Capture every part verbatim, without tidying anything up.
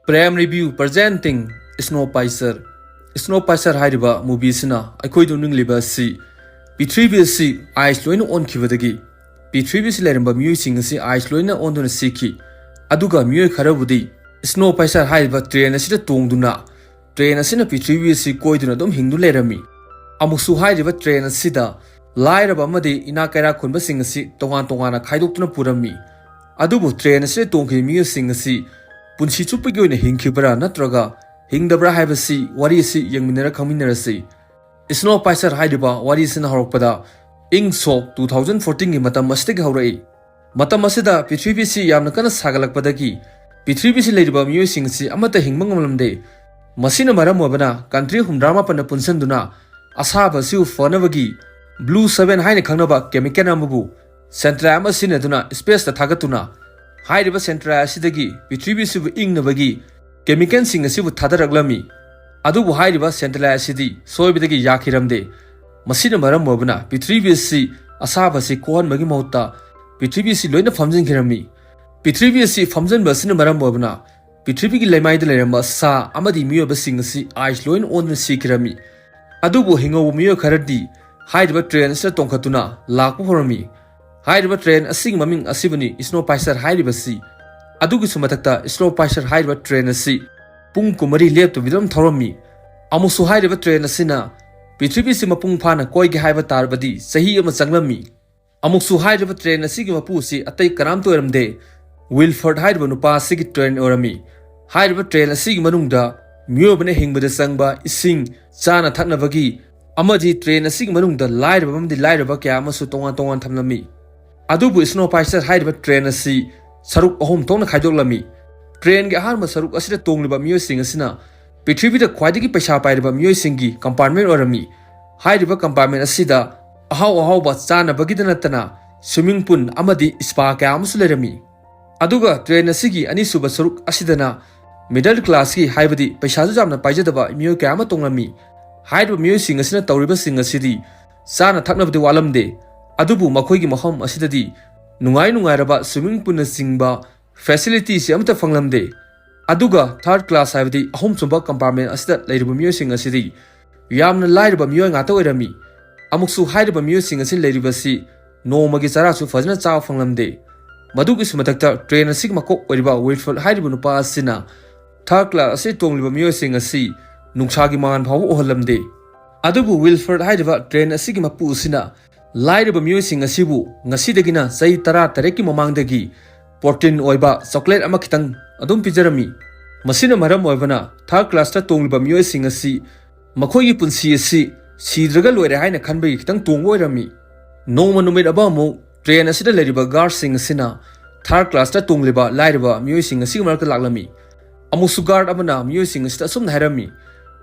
Prime Review presenting Snow Pacer. Snow Pacer ꯍꯥꯏꯔꯤꯕ movie ꯑꯁꯤꯅ ꯑꯩꯈꯣꯏꯗ ꯎꯠꯅꯤꯡꯂꯤꯕ ꯑꯁꯤ, ꯄ꯭ꯔꯤꯊꯤꯕꯤ ꯑꯁꯤ ice ꯂꯣꯏꯅ ꯑꯣꯟꯈꯤꯕꯗꯒꯤ ꯄ꯭ꯔꯤꯊꯤꯕꯤ ꯑꯁꯤ ꯂꯩꯔꯝꯕ ꯃꯤꯑꯣꯏꯁꯤꯡ ꯑꯁꯤ ice ꯂꯣꯏꯅ ꯑꯣꯟꯗꯨꯅ ꯁꯤꯈꯤ꯫ ꯑꯗꯨꯒ ꯃꯤꯑꯣꯏ ꯈꯔꯕꯨꯗꯤ Snow Pacer ꯍꯥꯏꯔꯤꯕ train ꯑꯁꯤꯗ ꯇꯣꯡꯗꯨꯅ train ꯑꯁꯤꯅ ꯄ꯭ꯔꯤꯊꯤꯕꯤ ꯑꯁꯤ ꯀꯣꯏꯗꯨꯅ ꯑꯗꯨꯝ ꯍꯤꯡꯗꯨꯅ ꯂꯩꯔꯝꯃꯤ꯫ ꯑꯃꯨꯛꯁꯨ ꯍꯥꯏꯔꯤꯕ train ꯑꯁꯤꯗ ꯂꯥꯏꯔꯕ ꯑꯃꯗꯤ ꯏꯅꯥꯛ ꯀꯩꯔꯥꯛ ꯈꯨꯟꯕꯁꯤꯡ ꯑꯁꯤ ꯇꯣꯉꯥꯟ ꯇꯣꯉꯥꯟꯅ ꯈꯥꯏꯗꯣꯛꯇꯨꯅ ꯄꯨꯔꯝꯃꯤ꯫ ꯑꯗꯨꯕꯨ train ꯑꯁꯤꯗ ꯇꯣꯡꯈꯤꯕ ꯃꯤꯑꯣꯏꯁꯤꯡ ꯑꯁꯤ ꯄꯨꯟꯁꯤ ꯆꯨꯞꯄꯒꯤ ꯑꯣꯏꯅ ꯍꯤꯡꯈꯤꯕ꯭ꯔꯥ ꯅꯠꯇ꯭ꯔꯒ ꯍꯤꯡꯗꯕ꯭ꯔꯥ ꯍꯥꯏꯕꯁꯤ ꯋꯥꯔꯤ ꯑꯁꯤ ꯌꯦꯡꯃꯤꯟꯅꯔ ꯈꯪꯃꯤꯟꯅꯔꯁꯤ꯫ Snow Pacer ꯍꯥꯏꯔꯤꯕ ꯋꯥꯔꯤ ꯑꯁꯤꯅ ꯍꯧꯔꯛꯄꯗ ꯏꯪ ꯁꯣꯛ two thousand fourteen ꯒꯤ ꯃꯇꯝ ꯑꯁꯤꯗꯒꯤ ꯍꯧꯔꯛꯏ꯫ ꯃꯇꯝ ꯑꯁꯤꯗ ꯄ꯭ꯔꯤꯊꯤꯕꯤꯁꯤ ꯌꯥꯝꯅ ꯀꯟꯅ ꯁꯥꯒꯠꯂꯛꯄꯗꯒꯤ ꯄ꯭ꯔꯤꯊꯤꯕꯤꯁꯤ ꯂꯩꯔꯤꯕ ꯃꯤꯑꯣꯏꯁꯤꯡ ꯑꯁꯤ ꯑꯃꯠꯇ ꯍꯤꯡꯕ ꯉꯝꯂꯝꯗꯦ꯫ ꯃꯁꯤꯅ ꯃꯔꯝ ꯑꯣꯏꯕꯅ country ꯍꯨꯝꯗ꯭ꯔꯥ ꯃꯥꯄꯟꯅ ꯄꯨꯟꯁꯤꯟꯗꯨꯅ ꯑꯁꯥꯕ ꯑꯁꯤꯕꯨ ꯐꯅꯕꯒꯤ Blue Seven ꯍꯥꯏꯅ ꯈꯪꯅꯕ chemical ꯑꯃꯕꯨ satellite ꯑꯃ ꯁꯤꯖꯤꯟꯅꯗꯨꯅ space ꯇ ꯊꯥꯒꯠꯇꯨꯅ ꯍꯥꯏꯔꯤꯕ satellite ꯑꯁꯤꯗꯒꯤ ꯄ꯭ꯔꯤꯊꯤꯕꯤ ꯑꯁꯤꯕꯨ ꯏꯪꯅꯕꯒꯤ chemical ꯁꯤꯡ ꯑꯁꯤꯕꯨ ꯊꯥꯗꯔꯛꯂꯝꯃꯤ꯫ ꯑꯗꯨꯕꯨ ꯍꯥꯏꯔꯤꯕ satellite ꯑꯁꯤꯗꯤ ꯁꯣꯏꯕꯗꯒꯤ ꯌꯥꯈꯤꯔꯝꯗꯦ꯫ ꯃꯁꯤꯅ ꯃꯔꯝ ꯑꯣꯏꯕꯅ ꯄ꯭ꯔꯤꯊꯤꯕꯤ ꯑꯁꯤ ꯑꯁꯥꯕ ꯑꯁꯤ ꯀꯣꯛꯍꯟꯕꯒꯤ ꯃꯍꯨꯠꯇ ꯄ꯭ꯔꯤꯊꯤꯕꯤ ꯑꯁꯤ ꯂꯣꯏꯅ ꯐꯝꯖꯤꯟꯈꯤꯔꯝꯃꯤ꯫ ꯄ꯭ꯔꯤꯊꯤꯕꯤ ꯑꯁꯤ ꯐꯝꯖꯤꯟꯕ ꯑꯁꯤꯅ ꯃꯔꯝ ꯑꯣꯏꯕꯅ ꯄ꯭ꯔꯤꯊꯤꯕꯤꯒꯤ ꯂꯩꯃꯥꯏꯗ ꯂꯩꯔꯝꯕ ꯁꯥ ꯑꯃꯗꯤ ꯃꯤꯑꯣꯏꯕꯁꯤꯡ ꯑꯁꯤ ice ꯂꯣꯏꯅ ꯑꯣꯟꯗꯨꯅ ꯁꯤꯈꯤꯔꯝꯃꯤ꯫ ꯑꯗꯨꯕꯨ ꯍꯤꯡꯍꯧꯕ ꯃꯤꯑꯣꯏ ꯈꯔꯗꯤ ꯍꯥꯏꯔꯤꯕ train ꯑꯁꯤꯗ ꯇꯣꯡꯈꯠꯇꯨꯅ ꯂꯥꯛꯄ ꯍꯧꯔꯝꯃꯤ꯫ ꯍꯥꯏꯔꯤꯕ train ꯑꯁꯤꯒꯤ ꯃꯃꯤꯡ ꯑꯁꯤꯕꯨꯅꯤ Snow Pacer ꯍꯥꯏꯔꯤꯕꯁꯤ꯫ ꯑꯗꯨꯒꯤꯁꯨ ꯃꯊꯛꯇ Snow Pacer ꯍꯥꯏꯔꯤꯕ train ꯑꯁꯤ ꯄꯨꯡ ꯀꯨꯟꯃꯔꯤ ꯂꯦꯞꯇꯕꯤꯗ ꯑꯗꯨꯝ ꯊꯧꯔꯝꯃꯤ꯫ ꯑꯃꯨꯛꯁꯨ ꯍꯥꯏꯔꯤꯕ train ꯑꯁꯤꯅ ꯄ꯭ꯔꯤꯊꯤꯕꯤꯁꯤ ꯃꯄꯨꯡ ꯐꯥꯅ ꯀꯣꯏꯒꯦ ꯍꯥꯏꯕ ꯇꯥꯔꯕꯗꯤ ꯆꯍꯤ ꯑꯃ ꯆꯪꯂꯝꯃꯤ꯫ ꯑꯃꯨꯛꯁꯨ ꯍꯥꯏꯔꯤꯕ train ꯑꯁꯤꯒꯤ ꯃꯄꯨ ꯑꯁꯤ ꯑꯇꯩ ꯀꯅꯥꯝꯇ ꯑꯣꯏꯔꯝꯗꯦ, Wilford ꯍꯥꯏꯔꯤꯕ ꯅꯨꯄꯥ ꯑꯁꯤꯒꯤ train ꯑꯣꯏꯔꯝꯃꯤ꯫ ꯍꯥꯏꯔꯤꯕ train ꯑꯁꯤꯒꯤ ꯃꯅꯨꯡꯗ ꯃꯤꯑꯣꯏꯕꯅ ꯍꯤꯡꯕꯗ ꯆꯪꯕ ꯏꯁꯤꯡ, ꯆꯥꯅ ꯊꯛꯅꯕꯒꯤ ꯑꯃꯗꯤ train ꯑꯁꯤꯒꯤ ꯃꯅꯨꯡꯗ ꯂꯥꯏꯔꯕ ꯑꯃꯗꯤ ꯂꯥꯏꯔꯕ ꯀꯌꯥ ꯑꯃꯁꯨ ꯇꯣꯉꯥꯟ ꯇꯣꯉꯥꯟ ꯊꯝꯂꯝꯃꯤ꯫ ꯑꯗꯨꯕꯨ Snow Pacer ꯍꯥꯏꯔꯤꯕ train ꯑꯁꯤ ꯁꯔꯨꯛ ꯑꯍꯨꯝ ꯊꯣꯛꯅ ꯈꯥꯏꯗꯣꯛꯂꯝꯃꯤ꯫ Train ꯒꯤ ꯑꯍꯥꯟꯕ ꯁꯔꯨꯛ ꯑꯁꯤꯗ ꯇꯣꯡꯂꯤꯕ ꯃꯤꯑꯣꯏꯁꯤꯡ ꯑꯁꯤꯅ ꯄ꯭ꯔꯤꯊꯤꯕꯤꯗ ꯈ꯭ꯋꯥꯏꯗꯒꯤ ꯄꯩꯁꯥ ꯄꯥꯏꯔꯕ ꯃꯤꯑꯣꯏꯁꯤꯡꯒꯤ compartment ꯑꯣꯏꯔꯝꯃꯤ꯫ ꯍꯥꯏꯔꯤꯕ compartment ꯑꯁꯤꯗ ꯑꯍꯥꯎ ꯑꯍꯥꯎꯕ ꯆꯥꯅꯕꯒꯤꯗ ꯅꯠꯇꯅ swimming pool ꯑꯃꯗꯤ spa ꯀꯌꯥ ꯑꯃꯁꯨ ꯂꯩꯔꯝꯃꯤ꯫ ꯑꯗꯨꯒ train ꯑꯁꯤꯒꯤ ꯑꯅꯤꯁꯨꯕ ꯁꯔꯨꯛ ꯑꯁꯤꯗꯅ middle class ꯀꯤ, ꯍꯥꯏꯕꯗꯤ ꯄꯩꯁꯥꯁꯨ ꯌꯥꯝꯅ ꯄꯥꯏꯖꯗꯕ ꯃꯤꯑꯣꯏ ꯀꯌꯥ ꯑꯃ ꯇꯣꯡꯂꯝꯃꯤ꯫ ꯍꯥꯏꯔꯤꯕ ꯃꯤꯑꯣꯏꯁꯤꯡ ꯑꯁꯤꯅ ꯇꯧꯔꯤꯕꯁꯤꯡ ꯑꯁꯤꯗꯤ ꯆꯥꯅ ꯊꯛꯅꯕꯗꯤ ꯋꯥꯠꯂꯝꯗꯦ, ꯑꯗꯨꯕꯨ ꯃꯈꯣꯏꯒꯤ ꯃꯐꯝ ꯑꯁꯤꯗꯗꯤ ꯅꯨꯡꯉꯥꯏ ꯅꯨꯡꯉꯥꯏꯔꯕ swimming pool ꯅꯆꯤꯡꯕ facility ꯁꯤ ꯑꯃꯠꯇ ꯐꯪꯂꯝꯗꯦ꯫ ꯑꯗꯨꯒ ꯊꯥꯔꯗ ꯀ꯭ꯂꯥꯁ ꯍꯥꯏꯕꯗꯤ ꯑꯍꯨꯝꯁꯨꯕ ꯀꯝꯄꯥꯔꯠꯃꯦꯟ ꯑꯁꯤꯗ ꯂꯩꯔꯤꯕ ꯃꯤꯑꯣꯏꯁꯤꯡ ꯑꯁꯤꯗꯤ ꯌꯥꯝꯅ ꯂꯥꯏꯔꯕ ꯃꯤꯑꯣꯏ ꯉꯥꯛꯇ ꯑꯣꯏꯔꯝꯃꯤ꯫ ꯑꯃꯨꯛꯁꯨ ꯍꯥꯏꯔꯤꯕ ꯃꯤꯑꯣꯏꯁꯤꯡ ꯑꯁꯤ ꯂꯩꯔꯤꯕꯁꯤ ꯅꯣꯡꯃꯒꯤ ꯆꯔꯥꯁꯨ ꯐꯖꯅ ꯆꯥꯕ ꯐꯪꯂꯝꯗꯦ꯫ ꯃꯗꯨꯒꯤꯁꯨ ꯃꯊꯛꯇ ꯇ꯭ꯔꯦꯟ ꯑꯁꯤꯒꯤ ꯃꯀꯣꯛ ꯑꯣꯏꯔꯤꯕ ꯋꯤꯜꯐꯔꯗ ꯍꯥꯏꯔꯤꯕ ꯅꯨꯄꯥ ꯑꯁꯤꯅ ꯊꯥꯔꯗ ꯀ꯭ꯂꯥꯁ ꯑꯁꯤ ꯇꯣꯡꯂꯤꯕ ꯃꯤꯑꯣꯏꯁꯤꯡ ꯑꯁꯤ ꯅꯨꯡꯁꯥꯒꯤ ꯃꯉꯥꯜ ꯐꯥꯎꯕ ꯎꯍꯜꯂꯝꯗꯦ꯫ ꯑꯗꯨꯕꯨ ꯋꯤꯜꯐꯔꯗ ꯍꯥꯏꯔꯤꯕ ꯇ꯭ꯔꯦꯟ ꯑꯁꯤꯒꯤ ꯃꯄꯨ ꯑꯁꯤꯅ ꯂꯥꯏꯔꯕ ꯃꯤꯑꯣꯏꯁꯤꯡ ꯑꯁꯤꯕꯨ ꯉꯁꯤꯗꯒꯤꯅ ꯆꯍꯤ ꯇꯔꯥ ꯇꯔꯦꯠꯀꯤ ꯃꯃꯥꯡꯗꯒꯤ ꯄ꯭ꯔꯣꯇꯤꯟ ꯑꯣꯏꯕ ꯆꯣꯀ꯭ꯂꯦꯠ ꯑꯃꯈꯛꯇꯪ ꯑꯗꯨꯝ ꯄꯤꯖꯔꯝꯃꯤ꯫ ꯃꯁꯤꯅ ꯃꯔꯝ ꯑꯣꯏꯕꯅ ꯊꯥꯔꯗ ꯀ꯭ꯂꯥꯁꯇ ꯇꯣꯡꯂꯤꯕ ꯃꯤꯑꯣꯏꯁꯤꯡ ꯑꯁꯤ ꯃꯈꯣꯏꯒꯤ ꯄꯨꯟꯁꯤ ꯑꯁꯤ ꯁꯤꯗ꯭ꯔꯒ ꯂꯣꯏꯔꯦ ꯍꯥꯏꯅ ꯈꯟꯕꯒꯤ ꯈꯤꯇꯪ ꯇꯣꯡꯕ ꯑꯣꯏꯔꯝꯃꯤ꯫ ꯅꯣꯡꯃ ꯅꯨꯃꯤꯠ ꯑꯃ ꯑꯃꯨꯛ ꯇ꯭ꯔꯦꯟ ꯑꯁꯤꯗ ꯂꯩꯔꯤꯕ ꯒꯥꯔꯗꯁꯤꯡ ꯑꯁꯤꯅ ꯊꯥꯔꯗ ꯀ꯭ꯂꯥꯁꯇ ꯇꯣꯡꯂꯤꯕ ꯂꯥꯏꯔꯕ ꯃꯤꯑꯣꯏꯁꯤꯡ ꯑꯁꯤꯒꯤ ꯃꯔꯛꯇ ꯂꯥꯛꯂꯝꯃꯤ꯫ ꯑꯃꯨꯛꯁꯨ ꯒꯥꯔꯗ ꯑꯃꯅ ꯃꯤꯑꯣꯏꯁꯤꯡ ꯑꯁꯤꯗ ꯑꯁꯨꯝꯅ ꯍꯥꯏꯔꯝꯃꯤ,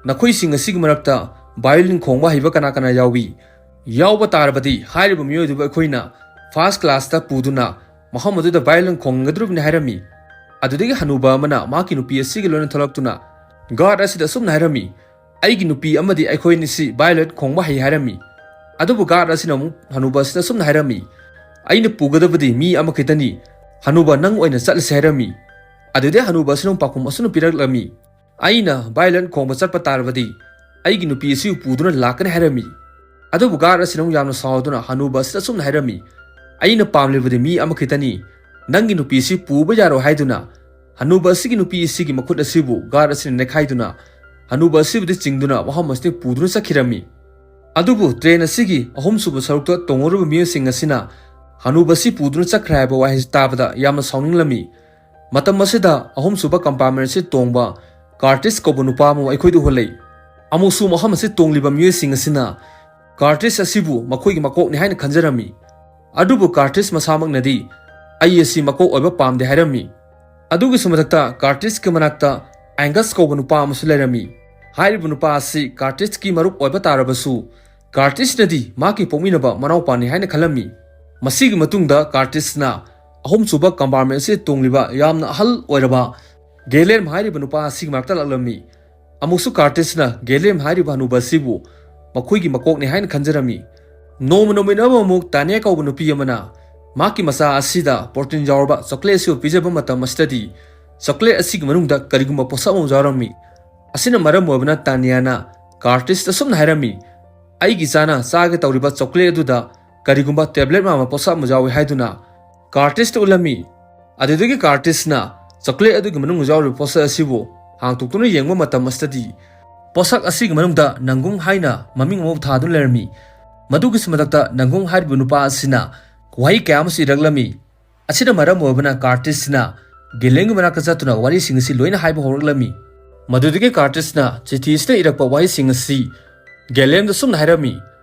"ꯅꯈꯣꯏꯁꯤꯡ ꯑꯁꯤꯒꯤ ꯃꯔꯛꯇ ꯚꯥꯏꯑꯣꯂꯤꯟ ꯈꯣꯡꯕ ꯍꯩꯕ ꯀꯅꯥ ꯀꯅꯥ ꯌꯥꯎꯏ? ꯌꯥꯎꯕ ꯇꯥꯔꯕꯗꯤ ꯍꯥꯏꯔꯤꯕ ꯃꯤꯑꯣꯏꯗꯨꯕꯨ ꯑꯩꯈꯣꯏꯅ ꯐꯥꯔꯁ ꯀ꯭ꯂꯥꯁꯇ ꯄꯨꯗꯨꯅ ꯃꯐꯝ ꯑꯗꯨꯗ ꯚꯥꯏꯑꯣꯂꯤꯟ ꯈꯣꯡꯍꯟꯒꯗꯧꯔꯤꯕꯅꯤ" ꯍꯥꯏꯔꯝꯃꯤ꯫ ꯑꯗꯨꯗꯒꯤ ꯍꯅꯨꯕ ꯑꯃꯅ ꯃꯍꯥꯛꯀꯤ ꯅꯨꯄꯤ ꯑꯁꯤꯒ ꯂꯣꯏꯅ ꯊꯣꯛꯂꯛꯇꯨꯅ ꯒꯥꯔꯗ ꯑꯁꯤꯗ ꯑꯁꯨꯝꯅ ꯍꯥꯏꯔꯝꯃꯤ, "ꯑꯩꯒꯤ ꯅꯨꯄꯤ ꯑꯃꯗꯤ ꯑꯩꯈꯣꯏ ꯑꯅꯤꯁꯤ ꯚꯥꯏꯑꯣꯂꯤꯟ ꯈꯣꯡꯕ ꯍꯩ" ꯍꯥꯏꯔꯝꯃꯤ꯫ ꯑꯗꯨꯕꯨ ꯒꯥꯔꯗ ꯑꯁꯤꯅ ꯑꯃꯨꯛ ꯍꯅꯨꯕ ꯑꯁꯤꯗ ꯑꯁꯨꯝꯅ ꯍꯥꯏꯔꯝꯃꯤ, "ꯑꯩꯅ ꯄꯨꯒꯗꯕꯗꯤ ꯃꯤ ꯑꯃꯈꯛꯇꯅꯤ꯫ ꯍꯅꯨꯕ, ꯅꯪ ꯑꯣꯏꯅ ꯆꯠꯂꯁꯤ" ꯍꯥꯏꯔꯝꯃꯤ꯫ ꯑꯗꯨꯗꯩ ꯍꯅꯨꯕ ꯑꯁꯤꯅ ꯑꯃꯨꯛ ꯄꯥꯎꯈꯨꯝ ꯑꯁꯨꯝꯅ ꯄꯤꯔꯛꯂꯝꯃꯤ, "ꯑꯩꯅ ꯚꯥꯏꯑꯣꯂꯤꯟ ꯈꯣꯡꯕ ꯆꯠꯄ ꯇꯥꯔꯕꯗꯤ ꯑꯩꯒꯤ ꯅꯨꯄꯤ ꯑꯁꯤꯕꯨ ꯄꯨꯗꯨꯅ ꯂꯥꯛꯀꯅꯤ" ꯍꯥꯏꯔꯝꯃꯤ꯫ ꯑꯗꯨꯕꯨ ꯒꯥꯔꯗ ꯑꯁꯤꯅ ꯑꯃꯨꯛ ꯌꯥꯝꯅ ꯁꯥꯎꯗꯨꯅ ꯍꯅꯨꯕ ꯑꯁꯤꯗ ꯑꯁꯨꯝꯅ ꯍꯥꯏꯔꯝꯃꯤ, "ꯑꯩꯅ ꯄꯥꯝꯂꯤꯕꯗꯤ ꯃꯤ ꯑꯃꯈꯛꯇꯅꯤ, ꯅꯪꯒꯤ ꯅꯨꯄꯤ ꯑꯁꯤ ꯄꯨꯕ ꯌꯥꯔꯣꯏ" ꯍꯥꯏꯗꯨꯅ ꯍꯅꯨꯕ ꯑꯁꯤꯒꯤ ꯅꯨꯄꯤ ꯑꯁꯤꯒꯤ ꯃꯈꯨꯠ ꯑꯁꯤꯕꯨ ꯒꯥꯔꯗ ꯑꯁꯤꯅ ꯅꯦꯠꯈꯥꯏꯗꯨꯅ ꯍꯅꯨꯕ ꯑꯁꯤꯕꯨꯗꯤ ꯆꯤꯡꯗꯨꯅ ꯃꯐꯝ ꯑꯁꯤꯗ ꯄꯨꯗꯨꯅ ꯆꯠꯈꯤꯔꯝꯃꯤ꯫ ꯑꯗꯨꯕꯨ ꯇ꯭ꯔꯦꯟ ꯑꯁꯤꯒꯤ ꯑꯍꯨꯝꯁꯨꯕ ꯁꯔꯨꯛꯇ ꯇꯣꯡꯉꯨꯔꯕ ꯃꯤꯑꯣꯏꯁꯤꯡ ꯑꯁꯤꯅ ꯍꯅꯨꯕ ꯑꯁꯤ ꯄꯨꯗꯨꯅ ꯆꯠꯈ꯭ꯔꯦ ꯍꯥꯏꯕ ꯋꯥꯍꯩꯁꯤ ꯇꯥꯕꯗ ꯌꯥꯝꯅ ꯁꯥꯎꯅꯤꯡꯂꯝꯃꯤ꯫ ꯃꯇꯝ ꯑꯁꯤꯗ ꯑꯍꯨꯝꯁꯨꯕ ꯀꯝꯄꯥꯔꯠꯃꯦꯟ ꯑꯁꯤ ꯇꯣꯡꯕ ꯀꯥꯔꯇꯤꯁ ꯀꯧꯕ ꯅꯨꯄꯥ ꯑꯃ ꯑꯩꯈꯣꯏꯗ ꯎꯍꯜꯂꯛꯏ꯫ ꯑꯃꯨꯛꯁꯨ ꯃꯐꯝ ꯑꯁꯤ ꯇꯣꯡꯂꯤꯕ ꯃꯤꯑꯣꯏꯁꯤꯡ ꯑꯁꯤꯅ ꯀꯥꯔꯇꯤꯁ ꯑꯁꯤꯕꯨ ꯃꯈꯣꯏꯒꯤ ꯃꯀꯣꯛꯅꯤ ꯍꯥꯏꯅ ꯈꯟꯖꯔꯝꯃꯤ꯫ ꯑꯗꯨꯕꯨ ꯀꯥꯔꯇꯤꯁ ꯃꯁꯥꯃꯛꯅꯗꯤ ꯑꯩ ꯑꯁꯤ ꯃꯀꯣꯛ ꯑꯣꯏꯕ ꯄꯥꯝꯗꯦ ꯍꯥꯏꯔꯝꯃꯤ꯫ ꯑꯗꯨꯒꯤꯁꯨ ꯃꯊꯛꯇ ꯀꯥꯔꯇꯤꯁꯀꯤ ꯃꯅꯥꯛꯇ ꯑꯦꯡꯒꯁ ꯀꯧꯕ ꯅꯨꯄꯥ ꯑꯃꯁꯨ ꯂꯩꯔꯝꯃꯤ꯫ ꯍꯥꯏꯔꯤꯕ ꯅꯨꯄꯥ ꯑꯁꯤ ꯀꯥꯔꯇꯤꯁꯀꯤ ꯃꯔꯨꯞ ꯑꯣꯏꯕ ꯇꯥꯔꯕꯁꯨ ꯀꯥꯔꯇꯤꯁꯅꯗꯤ ꯃꯍꯥꯛꯀꯤ ꯄꯣꯛꯃꯤꯟꯅꯕ ꯃꯅꯥꯎꯄꯥꯅꯤ ꯍꯥꯏꯅ ꯈꯜꯂꯝꯃꯤ꯫ ꯃꯁꯤꯒꯤ ꯃꯇꯨꯡꯗ ꯀꯥꯔꯇꯤꯁꯅ ꯑꯍꯨꯝꯁꯨꯕ ꯀꯝꯄꯥꯔꯠꯃꯦꯟ ꯑꯁꯤꯗ ꯇꯣꯡꯂꯤꯕ ꯌꯥꯝꯅ ꯑꯍꯜ ꯑꯣꯏꯔꯕ ꯒꯦꯂꯦꯝ ꯍꯥꯏꯔꯤꯕ ꯅꯨꯄꯥ ꯑꯁꯤꯒꯤ ꯃꯅꯥꯛꯇ ꯂꯥꯛꯂꯝꯃꯤ꯫ ꯑꯃꯨꯛꯁꯨ ꯀꯥꯔꯇꯤꯁꯅ ꯒꯦꯂꯦꯝ ꯍꯥꯏꯔꯤꯕ ꯍꯅꯨꯕ ꯑꯁꯤꯕꯨ ꯃꯈꯣꯏꯒꯤ ꯃꯀꯣꯛꯅꯤ ꯍꯥꯏꯅ ꯈꯟꯖꯔꯝꯃꯤ꯫ ꯅꯣꯡꯃ ꯅꯨꯃꯤꯠ ꯑꯃꯃꯨꯛ ꯇꯥꯅꯤꯌꯥ ꯀꯧꯕ ꯅꯨꯄꯤ ꯑꯃꯅ ꯃꯍꯥꯛꯀꯤ ꯃꯆꯥ ꯑꯁꯤꯗ ꯄ꯭ꯔꯣꯇꯤꯟ ꯌꯥꯎꯔꯕ ꯆꯣꯀ꯭ꯂꯦꯠ ꯑꯁꯤꯕꯨ ꯄꯤꯖꯕ ꯃꯇꯝ ꯑꯁꯤꯗꯗꯤ ꯆꯣꯀ꯭ꯂꯦꯠ ꯑꯁꯤꯒꯤ ꯃꯅꯨꯡꯗ ꯀꯔꯤꯒꯨꯝꯕ ꯄꯣꯠꯁꯛ ꯑꯃ ꯌꯥꯎꯔꯝꯃꯤ꯫ ꯑꯁꯤꯅ ꯃꯔꯝ ꯑꯣꯏꯕꯅ ꯇꯥꯅꯤꯌꯥꯅ ꯀꯥꯔꯇꯤꯁꯇ ꯑꯁꯨꯝꯅ ꯍꯥꯏꯔꯝꯃꯤ, "ꯑꯩꯒꯤ ꯏꯆꯥꯅ ꯆꯥꯒꯦ ꯇꯧꯔꯤꯕ ꯆꯣꯀ꯭ꯂꯦꯠ ꯑꯗꯨꯗ ꯀꯔꯤꯒꯨꯝꯕ ꯇꯦꯕ꯭ꯂꯦꯠ ꯃꯥꯟꯕ ꯄꯣꯠꯁꯛ ꯑꯃ ꯌꯥꯎꯏ" ꯍꯥꯏꯗꯨꯅ ꯀꯥꯔꯇꯤꯁꯇ ꯎꯠꯂꯝꯃꯤ꯫ ꯑꯗꯨꯗꯒꯤ ꯀꯥꯔꯇꯤꯁꯅ ꯆꯣꯀ꯭ꯂꯦꯠ ꯑꯗꯨꯒꯤ ꯃꯅꯨꯡꯗ ꯌꯥꯎꯔꯤꯕ ꯄꯣꯠꯁꯛ ꯑꯁꯤꯕꯨ ꯍꯥꯡꯗꯣꯛꯇꯨꯅ ꯌꯦꯡꯕ ꯃꯇꯝ ꯑꯁꯤꯗꯗꯤ, ꯄꯣꯠꯁꯛ ꯑꯁꯤꯒꯤ ꯃꯅꯨꯡꯗ ꯅꯪꯒꯨꯡ ꯍꯥꯏꯅ ꯃꯃꯤꯡ ꯑꯃ ꯊꯥꯗꯨꯅ ꯂꯩꯔꯝꯃꯤ꯫ ꯃꯗꯨꯒꯤꯁꯨ ꯃꯊꯛꯇ ꯅꯪꯒꯨꯡ ꯍꯥꯏꯔꯤꯕ ꯅꯨꯄꯥ ꯑꯁꯤꯅ ꯋꯥꯍꯩ ꯀꯌꯥ ꯑꯃꯁꯨ ꯏꯔꯛꯂꯝꯃꯤ꯫ ꯑꯁꯤꯅ ꯃꯔꯝ ꯑꯣꯏꯕꯅ ꯀꯥꯔꯇꯤꯁꯅ ꯒꯦꯂꯦꯝꯒꯤ ꯃꯅꯥꯛꯇ ꯆꯠꯇꯨꯅ ꯋꯥꯔꯤꯁꯤꯡ ꯑꯁꯤ ꯂꯣꯏꯅ ꯍꯥꯏꯕ ꯍꯧꯔꯛꯂꯝꯃꯤ꯫ ꯃꯗꯨꯗꯒꯤ ꯀꯥꯔꯇꯤꯁꯅ ꯆꯤꯊꯤ ꯑꯁꯤꯗ ꯏꯔꯛꯄ ꯋꯥꯍꯩꯁꯤꯡ ꯑꯁꯤ ꯒꯦꯂꯦꯝꯗ ꯁꯨꯝꯅ ꯍꯥꯏꯔꯝꯃꯤ,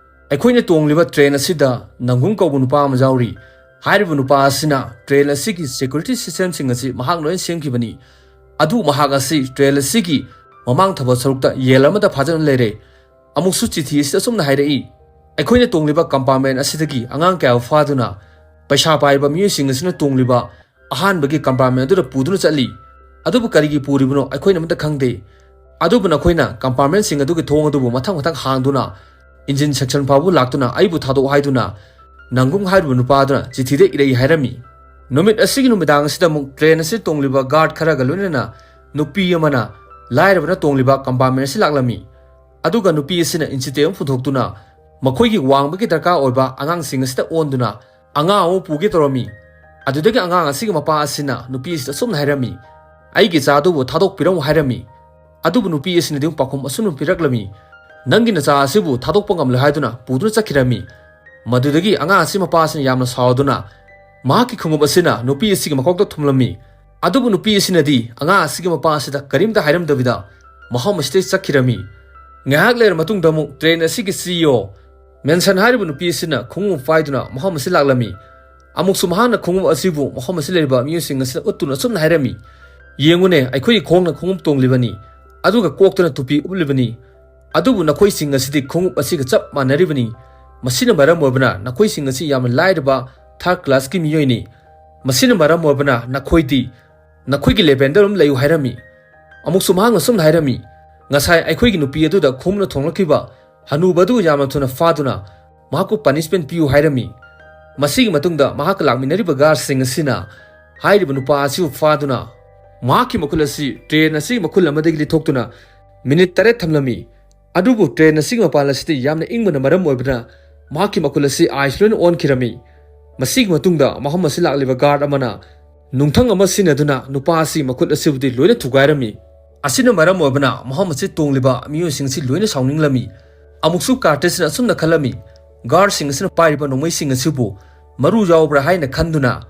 "ꯑꯩꯈꯣꯏꯅ ꯇꯣꯡꯂꯤꯕ ꯇ꯭ꯔꯦꯟ ꯑꯁꯤꯗ ꯅꯪꯒꯨꯡ ꯀꯧꯕ ꯅꯨꯄꯥ ꯑꯃ ꯌꯥꯎꯔꯤ꯫ ꯍꯥꯏꯔꯤꯕ ꯅꯨꯄꯥ ꯑꯁꯤꯅ ꯇ꯭ꯔꯦꯟ ꯑꯁꯤꯒꯤ ꯁꯦꯀ꯭ꯌꯨꯔꯤꯇꯤ ꯁꯤꯁꯇꯦꯝꯁꯤꯡ ꯑꯁꯤ ꯃꯍꯥꯛ ꯂꯣꯏꯅ ꯁꯦꯝꯈꯤꯕꯅꯤ꯫ ꯑꯗꯨ ꯃꯍꯥꯛ ꯑꯁꯤ ꯇ꯭ꯔꯦꯟ ꯑꯁꯤꯒꯤ ꯃꯃꯥꯡ ꯊꯪꯕ ꯁꯔꯨꯛꯇ ꯌꯦꯟ ꯑꯃꯗ ꯐꯥꯖꯗꯨꯅ ꯂꯩꯔꯦ꯫" ꯑꯃꯨꯛꯁꯨ ꯆꯤꯊꯤ ꯑꯁꯤꯗ ꯑꯁꯨꯝꯅ ꯍꯥꯏꯔꯛꯏ, "ꯑꯩꯈꯣꯏꯅ ꯇꯣꯡꯂꯤꯕ ꯀꯝꯄꯥꯔꯠꯃꯦꯟ ꯑꯁꯤꯗꯒꯤ ꯑꯉꯥꯡ ꯀꯌꯥ ꯐꯥꯗꯨꯅ ꯄꯩꯁꯥ ꯄꯥꯏꯕ ꯃꯤꯑꯣꯏꯁꯤꯡ ꯑꯁꯤꯅ ꯇꯣꯡꯂꯤꯕ ꯑꯍꯥꯟꯕꯒꯤ ꯀꯝꯄꯥꯔꯠꯃꯦꯟ ꯑꯗꯨꯗ ꯄꯨꯗꯨꯅ ꯆꯠꯂꯤ꯫ ꯑꯗꯨꯕꯨ ꯀꯔꯤꯒꯤ ꯄꯨꯔꯤꯕꯅꯣ ꯑꯩꯈꯣꯏꯅ ꯑꯃꯠꯇ ꯈꯪꯗꯦ꯫ ꯑꯗꯨꯕꯨ ꯅꯈꯣꯏꯅ ꯀꯝꯄꯥꯔꯠꯃꯦꯟꯁꯤꯡ ꯑꯗꯨꯒꯤ ꯊꯣꯡ ꯑꯗꯨꯕꯨ ꯃꯊꯪ ꯃꯊꯪ ꯍꯥꯡꯗꯨꯅ ꯏꯟꯖꯤꯟ ꯁꯦꯛꯁꯟ ꯐꯥꯎꯕ ꯂꯥꯛꯇꯨꯅ ꯑꯩꯕꯨ ꯊꯥꯗꯣꯛꯎ ꯍꯥꯏꯗꯨꯅ ꯅꯪꯒꯨꯡ ꯍꯥꯏꯔꯤꯕ ꯅꯨꯄꯥ ꯑꯗꯨꯅ ꯆꯤꯊꯤꯗ ꯏꯔꯛꯏ" ꯍꯥꯏꯔꯝꯃꯤ꯫ ꯅꯨꯃꯤꯠ ꯑꯁꯤꯒꯤ ꯅꯨꯃꯤꯗꯥꯡ ꯑꯁꯤꯗ ꯑꯃꯨꯛ ꯇ꯭ꯔꯦꯟ ꯑꯁꯤ ꯇꯣꯡꯂꯤꯕ ꯒꯥꯔꯗ ꯈꯔꯒ ꯂꯣꯏꯅꯅ ꯅꯨꯄꯤ ꯑꯃꯅ ꯂꯥꯏꯔꯕꯅ ꯇꯣꯡꯂꯤꯕ ꯀꯝꯄꯥꯔꯠꯃꯦꯟ ꯑꯁꯤ ꯂꯥꯛꯂꯝꯃꯤ꯫ ꯑꯗꯨꯒ ꯅꯨꯄꯤ ꯑꯁꯤꯅ ꯏꯟꯆꯤꯇꯦꯞ ꯑꯃ ꯄꯨꯊꯣꯛꯇꯨꯅ ꯃꯈꯣꯏꯒꯤ ꯋꯥꯡꯕꯒꯤ ꯗꯔꯀꯥꯔ ꯑꯣꯏꯕ ꯑꯉꯥꯡꯁꯤꯡ ꯑꯁꯤꯗ ꯑꯣꯟꯗꯨꯅ ꯑꯉꯥꯡ ꯑꯃ ꯄꯨꯒꯦ ꯇꯧꯔꯝꯃꯤ꯫ ꯑꯗꯨꯗꯒꯤ ꯑꯉꯥꯡ ꯑꯁꯤꯒꯤ ꯃꯄꯥ ꯑꯁꯤꯅ ꯅꯨꯄꯤ ꯑꯁꯤꯗ ꯑꯁꯨꯝꯅ ꯍꯥꯏꯔꯝꯃꯤ, "ꯑꯩꯒꯤ ꯏꯆꯥ ꯑꯗꯨꯕꯨ ꯊꯥꯗꯣꯛꯄꯤꯔꯝꯃꯨ" ꯍꯥꯏꯔꯝꯃꯤ꯫ ꯑꯗꯨꯕꯨ ꯅꯨꯄꯤ ꯑꯁꯤꯅꯗꯤ ꯄꯥꯎꯈꯨꯝ ꯑꯁꯨꯝꯅ ꯄꯤꯔꯛꯂꯝꯃꯤ, "ꯅꯪꯒꯤ ꯅꯆꯥ ꯑꯁꯤꯕꯨ ꯊꯥꯗꯣꯛꯄ ꯉꯝꯂꯣꯏ" ꯍꯥꯏꯗꯨꯅ ꯄꯨꯗꯨꯅ ꯆꯠꯈꯤꯔꯝꯃꯤ꯫ ꯃꯗꯨꯗꯒꯤ ꯑꯉꯥꯡ ꯑꯁꯤ ꯃꯄꯥ ꯑꯁꯤꯅ ꯌꯥꯝꯅ ꯁꯥꯎꯗꯨꯅ ꯃꯍꯥꯛꯀꯤ ꯈꯣꯡꯎꯞ ꯑꯁꯤꯅ ꯅꯨꯄꯤ ꯑꯁꯤꯒꯤ ꯃꯀꯣꯛꯇ ꯊꯨꯝꯂꯝꯃꯤ꯫ ꯑꯗꯨꯕꯨ ꯅꯨꯄꯤ ꯑꯁꯤꯅꯗꯤ ꯑꯉꯥꯡ ꯑꯁꯤꯒꯤ ꯃꯄꯥ ꯑꯁꯤꯗ ꯀꯔꯤꯝꯇ ꯍꯥꯏꯔꯝꯗꯕꯤꯗ ꯃꯐꯝ ꯑꯁꯤꯗꯒꯤ ꯆꯠꯈꯤꯔꯝꯃꯤ꯫ ꯉꯥꯏꯍꯥꯛ ꯂꯩꯔ ꯃꯇꯨꯡꯗ ꯑꯃꯨꯛ ꯇ꯭ꯔꯦꯟ ꯑꯁꯤꯒꯤ ꯁꯤ ꯏ ꯑꯣ ꯃꯦꯟꯁꯟ ꯍꯥꯏꯔꯤꯕ ꯅꯨꯄꯤ ꯑꯁꯤꯅ ꯈꯣꯡꯎꯞ ꯄꯥꯏꯗꯨꯅ ꯃꯐꯝ ꯑꯁꯤ ꯂꯥꯛꯂꯝꯃꯤ꯫ ꯑꯃꯨꯛꯁꯨ ꯃꯍꯥꯛꯅ ꯈꯣꯡꯎꯞ ꯑꯁꯤꯕꯨ ꯃꯐꯝ ꯑꯁꯤ ꯂꯩꯔꯤꯕ ꯃꯤꯑꯣꯏꯁꯤꯡ ꯑꯁꯤꯗ ꯎꯠꯇꯨꯅ ꯑꯁꯨꯝꯅ ꯍꯥꯏꯔꯝꯃꯤ, "ꯌꯦꯡꯉꯨꯅꯦ, ꯑꯩꯈꯣꯏꯒꯤ ꯈꯣꯡꯅ ꯈꯣꯡꯎꯞ ꯇꯣꯡꯂꯤꯕꯅꯤ, ꯑꯗꯨꯒ ꯀꯣꯛꯇꯅ ꯇꯨꯄꯤ ꯎꯞꯂꯤꯕꯅꯤ, ꯑꯗꯨꯕꯨ ꯅꯈꯣꯏꯁꯤꯡ ꯑꯁꯤꯗꯤ ꯈꯣꯡꯎꯞ ꯑꯁꯤꯒ ꯆꯞ ꯃꯥꯟꯅꯔꯤꯕꯅꯤ꯫ ꯃꯁꯤꯅ ꯃꯔꯝ ꯑꯣꯏꯕꯅ ꯅꯈꯣꯏꯁꯤꯡ ꯑꯁꯤ ꯌꯥꯝꯅ ꯂꯥꯏꯔꯕ ꯊꯥꯔꯗ ꯀ꯭ꯂꯥꯁꯀꯤ ꯃꯤꯑꯣꯏꯅꯤ꯫ ꯃꯁꯤꯅ ꯃꯔꯝ ꯑꯣꯏꯕꯅ ꯅꯈꯣꯏꯗꯤ ꯅꯈꯣꯏꯒꯤ ꯂꯦꯚꯦꯜꯗ ꯑꯗꯨꯝ ꯂꯩꯌꯨ" ꯍꯥꯏꯔꯝꯃꯤ꯫ ꯑꯃꯨꯛꯁꯨ ꯃꯍꯥꯛꯅ ꯑꯁꯨꯝꯅ ꯍꯥꯏꯔꯝꯃꯤ, "ꯉꯁꯥꯏ ꯑꯩꯈꯣꯏꯒꯤ ꯅꯨꯄꯤ ꯑꯗꯨꯗ ꯈꯣꯡꯎꯞꯅ ꯊꯣꯡꯂꯛꯈꯤꯕ ꯍꯅꯨꯕ ꯑꯗꯨ ꯌꯥꯝꯅ ꯊꯨꯅ ꯐꯥꯗꯨꯅ ꯃꯍꯥꯛꯄꯨ ꯄꯅꯤꯁꯃꯦꯟ ꯄꯤꯌꯨ" ꯍꯥꯏꯔꯝꯃꯤ꯫ ꯃꯁꯤꯒꯤ ꯃꯇꯨꯡꯗ ꯃꯍꯥꯛꯀ ꯂꯥꯛꯃꯤꯟꯅꯔꯤꯕ ꯒꯥꯔꯗꯁꯤꯡ ꯑꯁꯤꯅ ꯍꯥꯏꯔꯤꯕ ꯅꯨꯄꯥ ꯑꯁꯤꯕꯨ ꯐꯥꯗꯨꯅ ꯃꯍꯥꯛꯀꯤ ꯃꯈꯨꯠ ꯑꯁꯤ ꯇ꯭ꯔꯦꯟ ꯑꯁꯤꯒꯤ ꯃꯈꯨꯜ ꯑꯃꯗꯒꯤ ꯂꯤꯊꯣꯛꯇꯨꯅ ꯃꯤꯅꯤꯠ ꯇꯔꯦꯠ ꯊꯝꯂꯝꯃꯤ꯫ ꯑꯗꯨꯕꯨ ꯇ꯭ꯔꯦꯟ ꯑꯁꯤꯒꯤ ꯃꯄꯥꯟ ꯑꯁꯤꯗꯤ ꯌꯥꯝꯅ ꯏꯪꯕꯅ ꯃꯔꯝ ꯑꯣꯏꯕꯅ ꯃꯍꯥꯛꯀꯤ ꯃꯈꯨꯜ ꯑꯁꯤ ꯑꯥꯏꯁ ꯂꯣꯏꯅ ꯑꯣꯟꯈꯤꯔꯝꯃꯤ꯫ ꯃꯁꯤꯒꯤ ꯃꯇꯨꯡꯗ ꯃꯐꯝ ꯑꯁꯤ ꯂꯥꯛꯂꯤꯕ ꯒꯥꯔꯗ ꯑꯃꯅ ꯅꯨꯡꯊꯪ ꯑꯃ ꯁꯤꯖꯤꯟꯅꯗꯨꯅ ꯅꯨꯄꯥ ꯑꯁꯤꯒꯤ ꯃꯈꯨꯠ ꯑꯁꯤꯕꯨꯗꯤ ꯂꯣꯏꯅ ꯊꯨꯒꯥꯏꯔꯝꯃꯤ꯫ ꯑꯁꯤꯅ ꯃꯔꯝ ꯑꯣꯏꯕꯅ ꯃꯐꯝ ꯑꯁꯤ ꯇꯣꯡꯂꯤꯕ ꯃꯤꯑꯣꯏꯁꯤꯡ ꯑꯁꯤ ꯂꯣꯏꯅ ꯁꯥꯎꯅꯤꯡꯂꯝꯃꯤ꯫ ꯑꯃꯨꯛꯁꯨ ꯀꯥꯔꯇꯤꯁꯅ ꯑꯁꯨꯝꯅ ꯈꯜꯂꯝꯃꯤ, ꯒꯥꯔꯗꯁꯤꯡ ꯑꯁꯤꯅ ꯄꯥꯏꯔꯤꯕ ꯅꯣꯡꯃꯩꯁꯤꯡ ꯑꯁꯤꯕꯨ ꯃꯔꯨ ꯌꯥꯎꯕ꯭ꯔꯥ ꯍꯥꯏꯅ ꯈꯟꯗꯨꯅ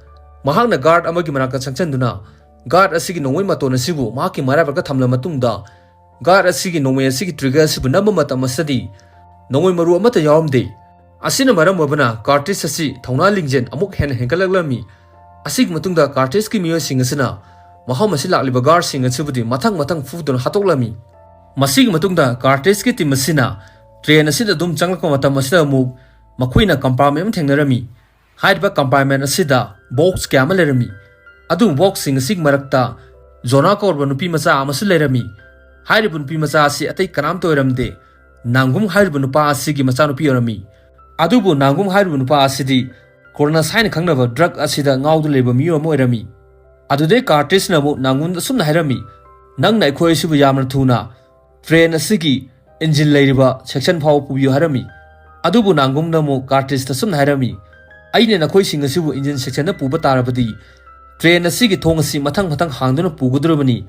ꯃꯍꯥꯛꯅ ꯒꯥꯔꯗ ꯑꯃꯒꯤ ꯃꯅꯥꯛꯇ ꯆꯪꯁꯤꯟꯗꯨꯅ ꯒꯥꯔꯗ ꯑꯁꯤꯒꯤ ꯅꯣꯡꯃꯩ ꯃꯇꯣꯟ ꯑꯁꯤꯕꯨ ꯃꯍꯥꯛꯀꯤ ꯃꯔꯥꯏꯕꯛꯇ ꯊꯝꯂꯕ ꯃꯇꯨꯡꯗ ꯒꯥꯔꯗ ꯑꯁꯤꯒꯤ ꯅꯣꯡꯃꯩ ꯑꯁꯤꯒꯤ ꯇ꯭ꯔꯤꯒꯔ ꯑꯁꯤꯕꯨ ꯅꯝꯕ ꯃꯇꯝ ꯑꯁꯤꯗꯗꯤ ꯅꯣꯡꯃꯩ ꯃꯔꯨ ꯑꯃꯠꯇ ꯌꯥꯎꯔꯝꯗꯦ꯫ ꯑꯁꯤꯅ ꯃꯔꯝ ꯑꯣꯏꯕꯅ ꯀꯥꯔꯇꯤꯁ ꯑꯁꯤ ꯊꯧꯅꯥ ꯂꯤꯡꯖꯦꯜ ꯑꯃꯨꯛ ꯍꯦꯟꯅ ꯍꯦꯟꯒꯠꯂꯛꯂꯝꯃꯤ꯫ ꯑꯁꯤꯒꯤ ꯃꯇꯨꯡꯗ ꯀꯥꯔꯇꯤꯁꯀꯤ ꯃꯤꯑꯣꯏꯁꯤꯡ ꯑꯁꯤꯅ ꯃꯐꯝ ꯑꯁꯤ ꯂꯥꯛꯂꯤꯕ ꯒꯥꯔꯗꯁꯤꯡ ꯑꯁꯤꯕꯨꯗꯤ ꯃꯊꯪ ꯃꯊꯪ ꯐꯨꯗꯨꯅ ꯍꯥꯠꯇꯣꯛꯂꯝꯃꯤ꯫ ꯃꯁꯤꯒꯤ ꯃꯇꯨꯡꯗ ꯀꯥꯔꯇꯤꯁꯀꯤ ꯇꯤꯝ ꯑꯁꯤꯅ ꯇ꯭ꯔꯦꯟ ꯑꯁꯤꯗ ꯑꯗꯨꯝ ꯆꯪꯂꯛꯄ ꯃꯇꯝ ꯑꯁꯤꯗ ꯑꯃꯨꯛ ꯃꯈꯣꯏꯅ ꯀꯝꯄꯥꯔꯠꯃꯦꯟ ꯑꯃ ꯊꯦꯡꯅꯔꯝꯃꯤ꯫ ꯍꯥꯏꯔꯤꯕ ꯀꯝꯄꯥꯔꯠꯃꯦꯟ ꯑꯁꯤꯗ ꯕꯣꯛꯁ ꯀꯌꯥ ꯑꯃ ꯂꯩꯔꯝꯃꯤ꯫ ꯑꯗꯨꯕꯨ ꯕꯣꯛꯁꯁꯤꯡ ꯑꯁꯤꯒꯤ ꯃꯔꯛꯇ ꯖꯣꯅꯥ ꯀꯧꯔꯕ ꯅꯨꯄꯤ ꯃꯆꯥ ꯑꯃꯁꯨ ꯂꯩꯔꯝꯃꯤ꯫ ꯍꯥꯏꯔꯤꯕ ꯅꯨꯄꯤ ꯃꯆꯥ ꯑꯁꯤ ꯑꯇꯩ ꯀꯅꯥꯝꯇ ꯑꯣꯏꯔꯝꯗꯦ, ꯅꯥꯡꯒꯨꯝ ꯍꯥꯏꯔꯤꯕ ꯅꯨꯄꯥ ꯑꯁꯤꯒꯤ ꯃꯆꯥꯅꯨꯄꯤ ꯑꯣꯏꯔꯝꯃꯤ꯫ ꯑꯗꯨꯕꯨ ꯅꯥꯡꯒꯨꯝ ꯍꯥꯏꯔꯤꯕ ꯅꯨꯄꯥ ꯑꯁꯤꯗꯤ ꯀꯣꯔꯅꯁ ꯍꯥꯏꯅ ꯈꯪꯅꯕ ꯗ꯭ꯔꯒ ꯑꯁꯤꯗ ꯉꯥꯎꯗꯨꯅ ꯂꯩꯕ ꯃꯤꯑꯣꯏ ꯑꯃ ꯑꯣꯏꯔꯝꯃꯤ꯫ ꯑꯗꯨꯗꯩ ꯀꯥꯔꯇꯤꯁꯅ ꯑꯃꯨꯛ ꯅꯥꯡꯒꯨꯝꯗ ꯑꯁꯨꯝꯅ ꯍꯥꯏꯔꯝꯃꯤ, "ꯅꯪꯅ ꯑꯩꯈꯣꯏ ꯑꯁꯤꯕꯨ ꯌꯥꯝꯅ ꯊꯨꯅ ꯇ꯭ꯔꯦꯟ ꯑꯁꯤꯒꯤ ꯏꯟꯖꯤꯟ ꯂꯩꯔꯤꯕ ꯁꯦꯛꯁꯟ ꯐꯥꯎꯕ ꯄꯨꯕꯤꯌꯨ" ꯍꯥꯏꯔꯝꯃꯤ꯫ ꯑꯗꯨꯕꯨ ꯅꯥꯡꯒꯨꯝꯅ ꯑꯃꯨꯛ ꯀꯥꯔꯇꯤꯁꯇ ꯑꯁꯨꯝꯅ ꯍꯥꯏꯔꯝꯃꯤ, "ꯑꯩꯅ ꯅꯈꯣꯏꯁꯤꯡ ꯑꯁꯤꯕꯨ ꯏꯟꯖꯤꯟ ꯁꯦꯛꯁꯟꯗ ꯄꯨꯕ ꯇꯥꯔꯕꯗꯤ ꯇ꯭ꯔꯦꯟ ꯑꯁꯤꯒꯤ ꯊꯣꯡ ꯑꯁꯤ ꯃꯊꯪ ꯃꯊꯪ ꯍꯥꯡꯗꯨꯅ ꯄꯨꯒꯗꯧꯔꯕꯅꯤ꯫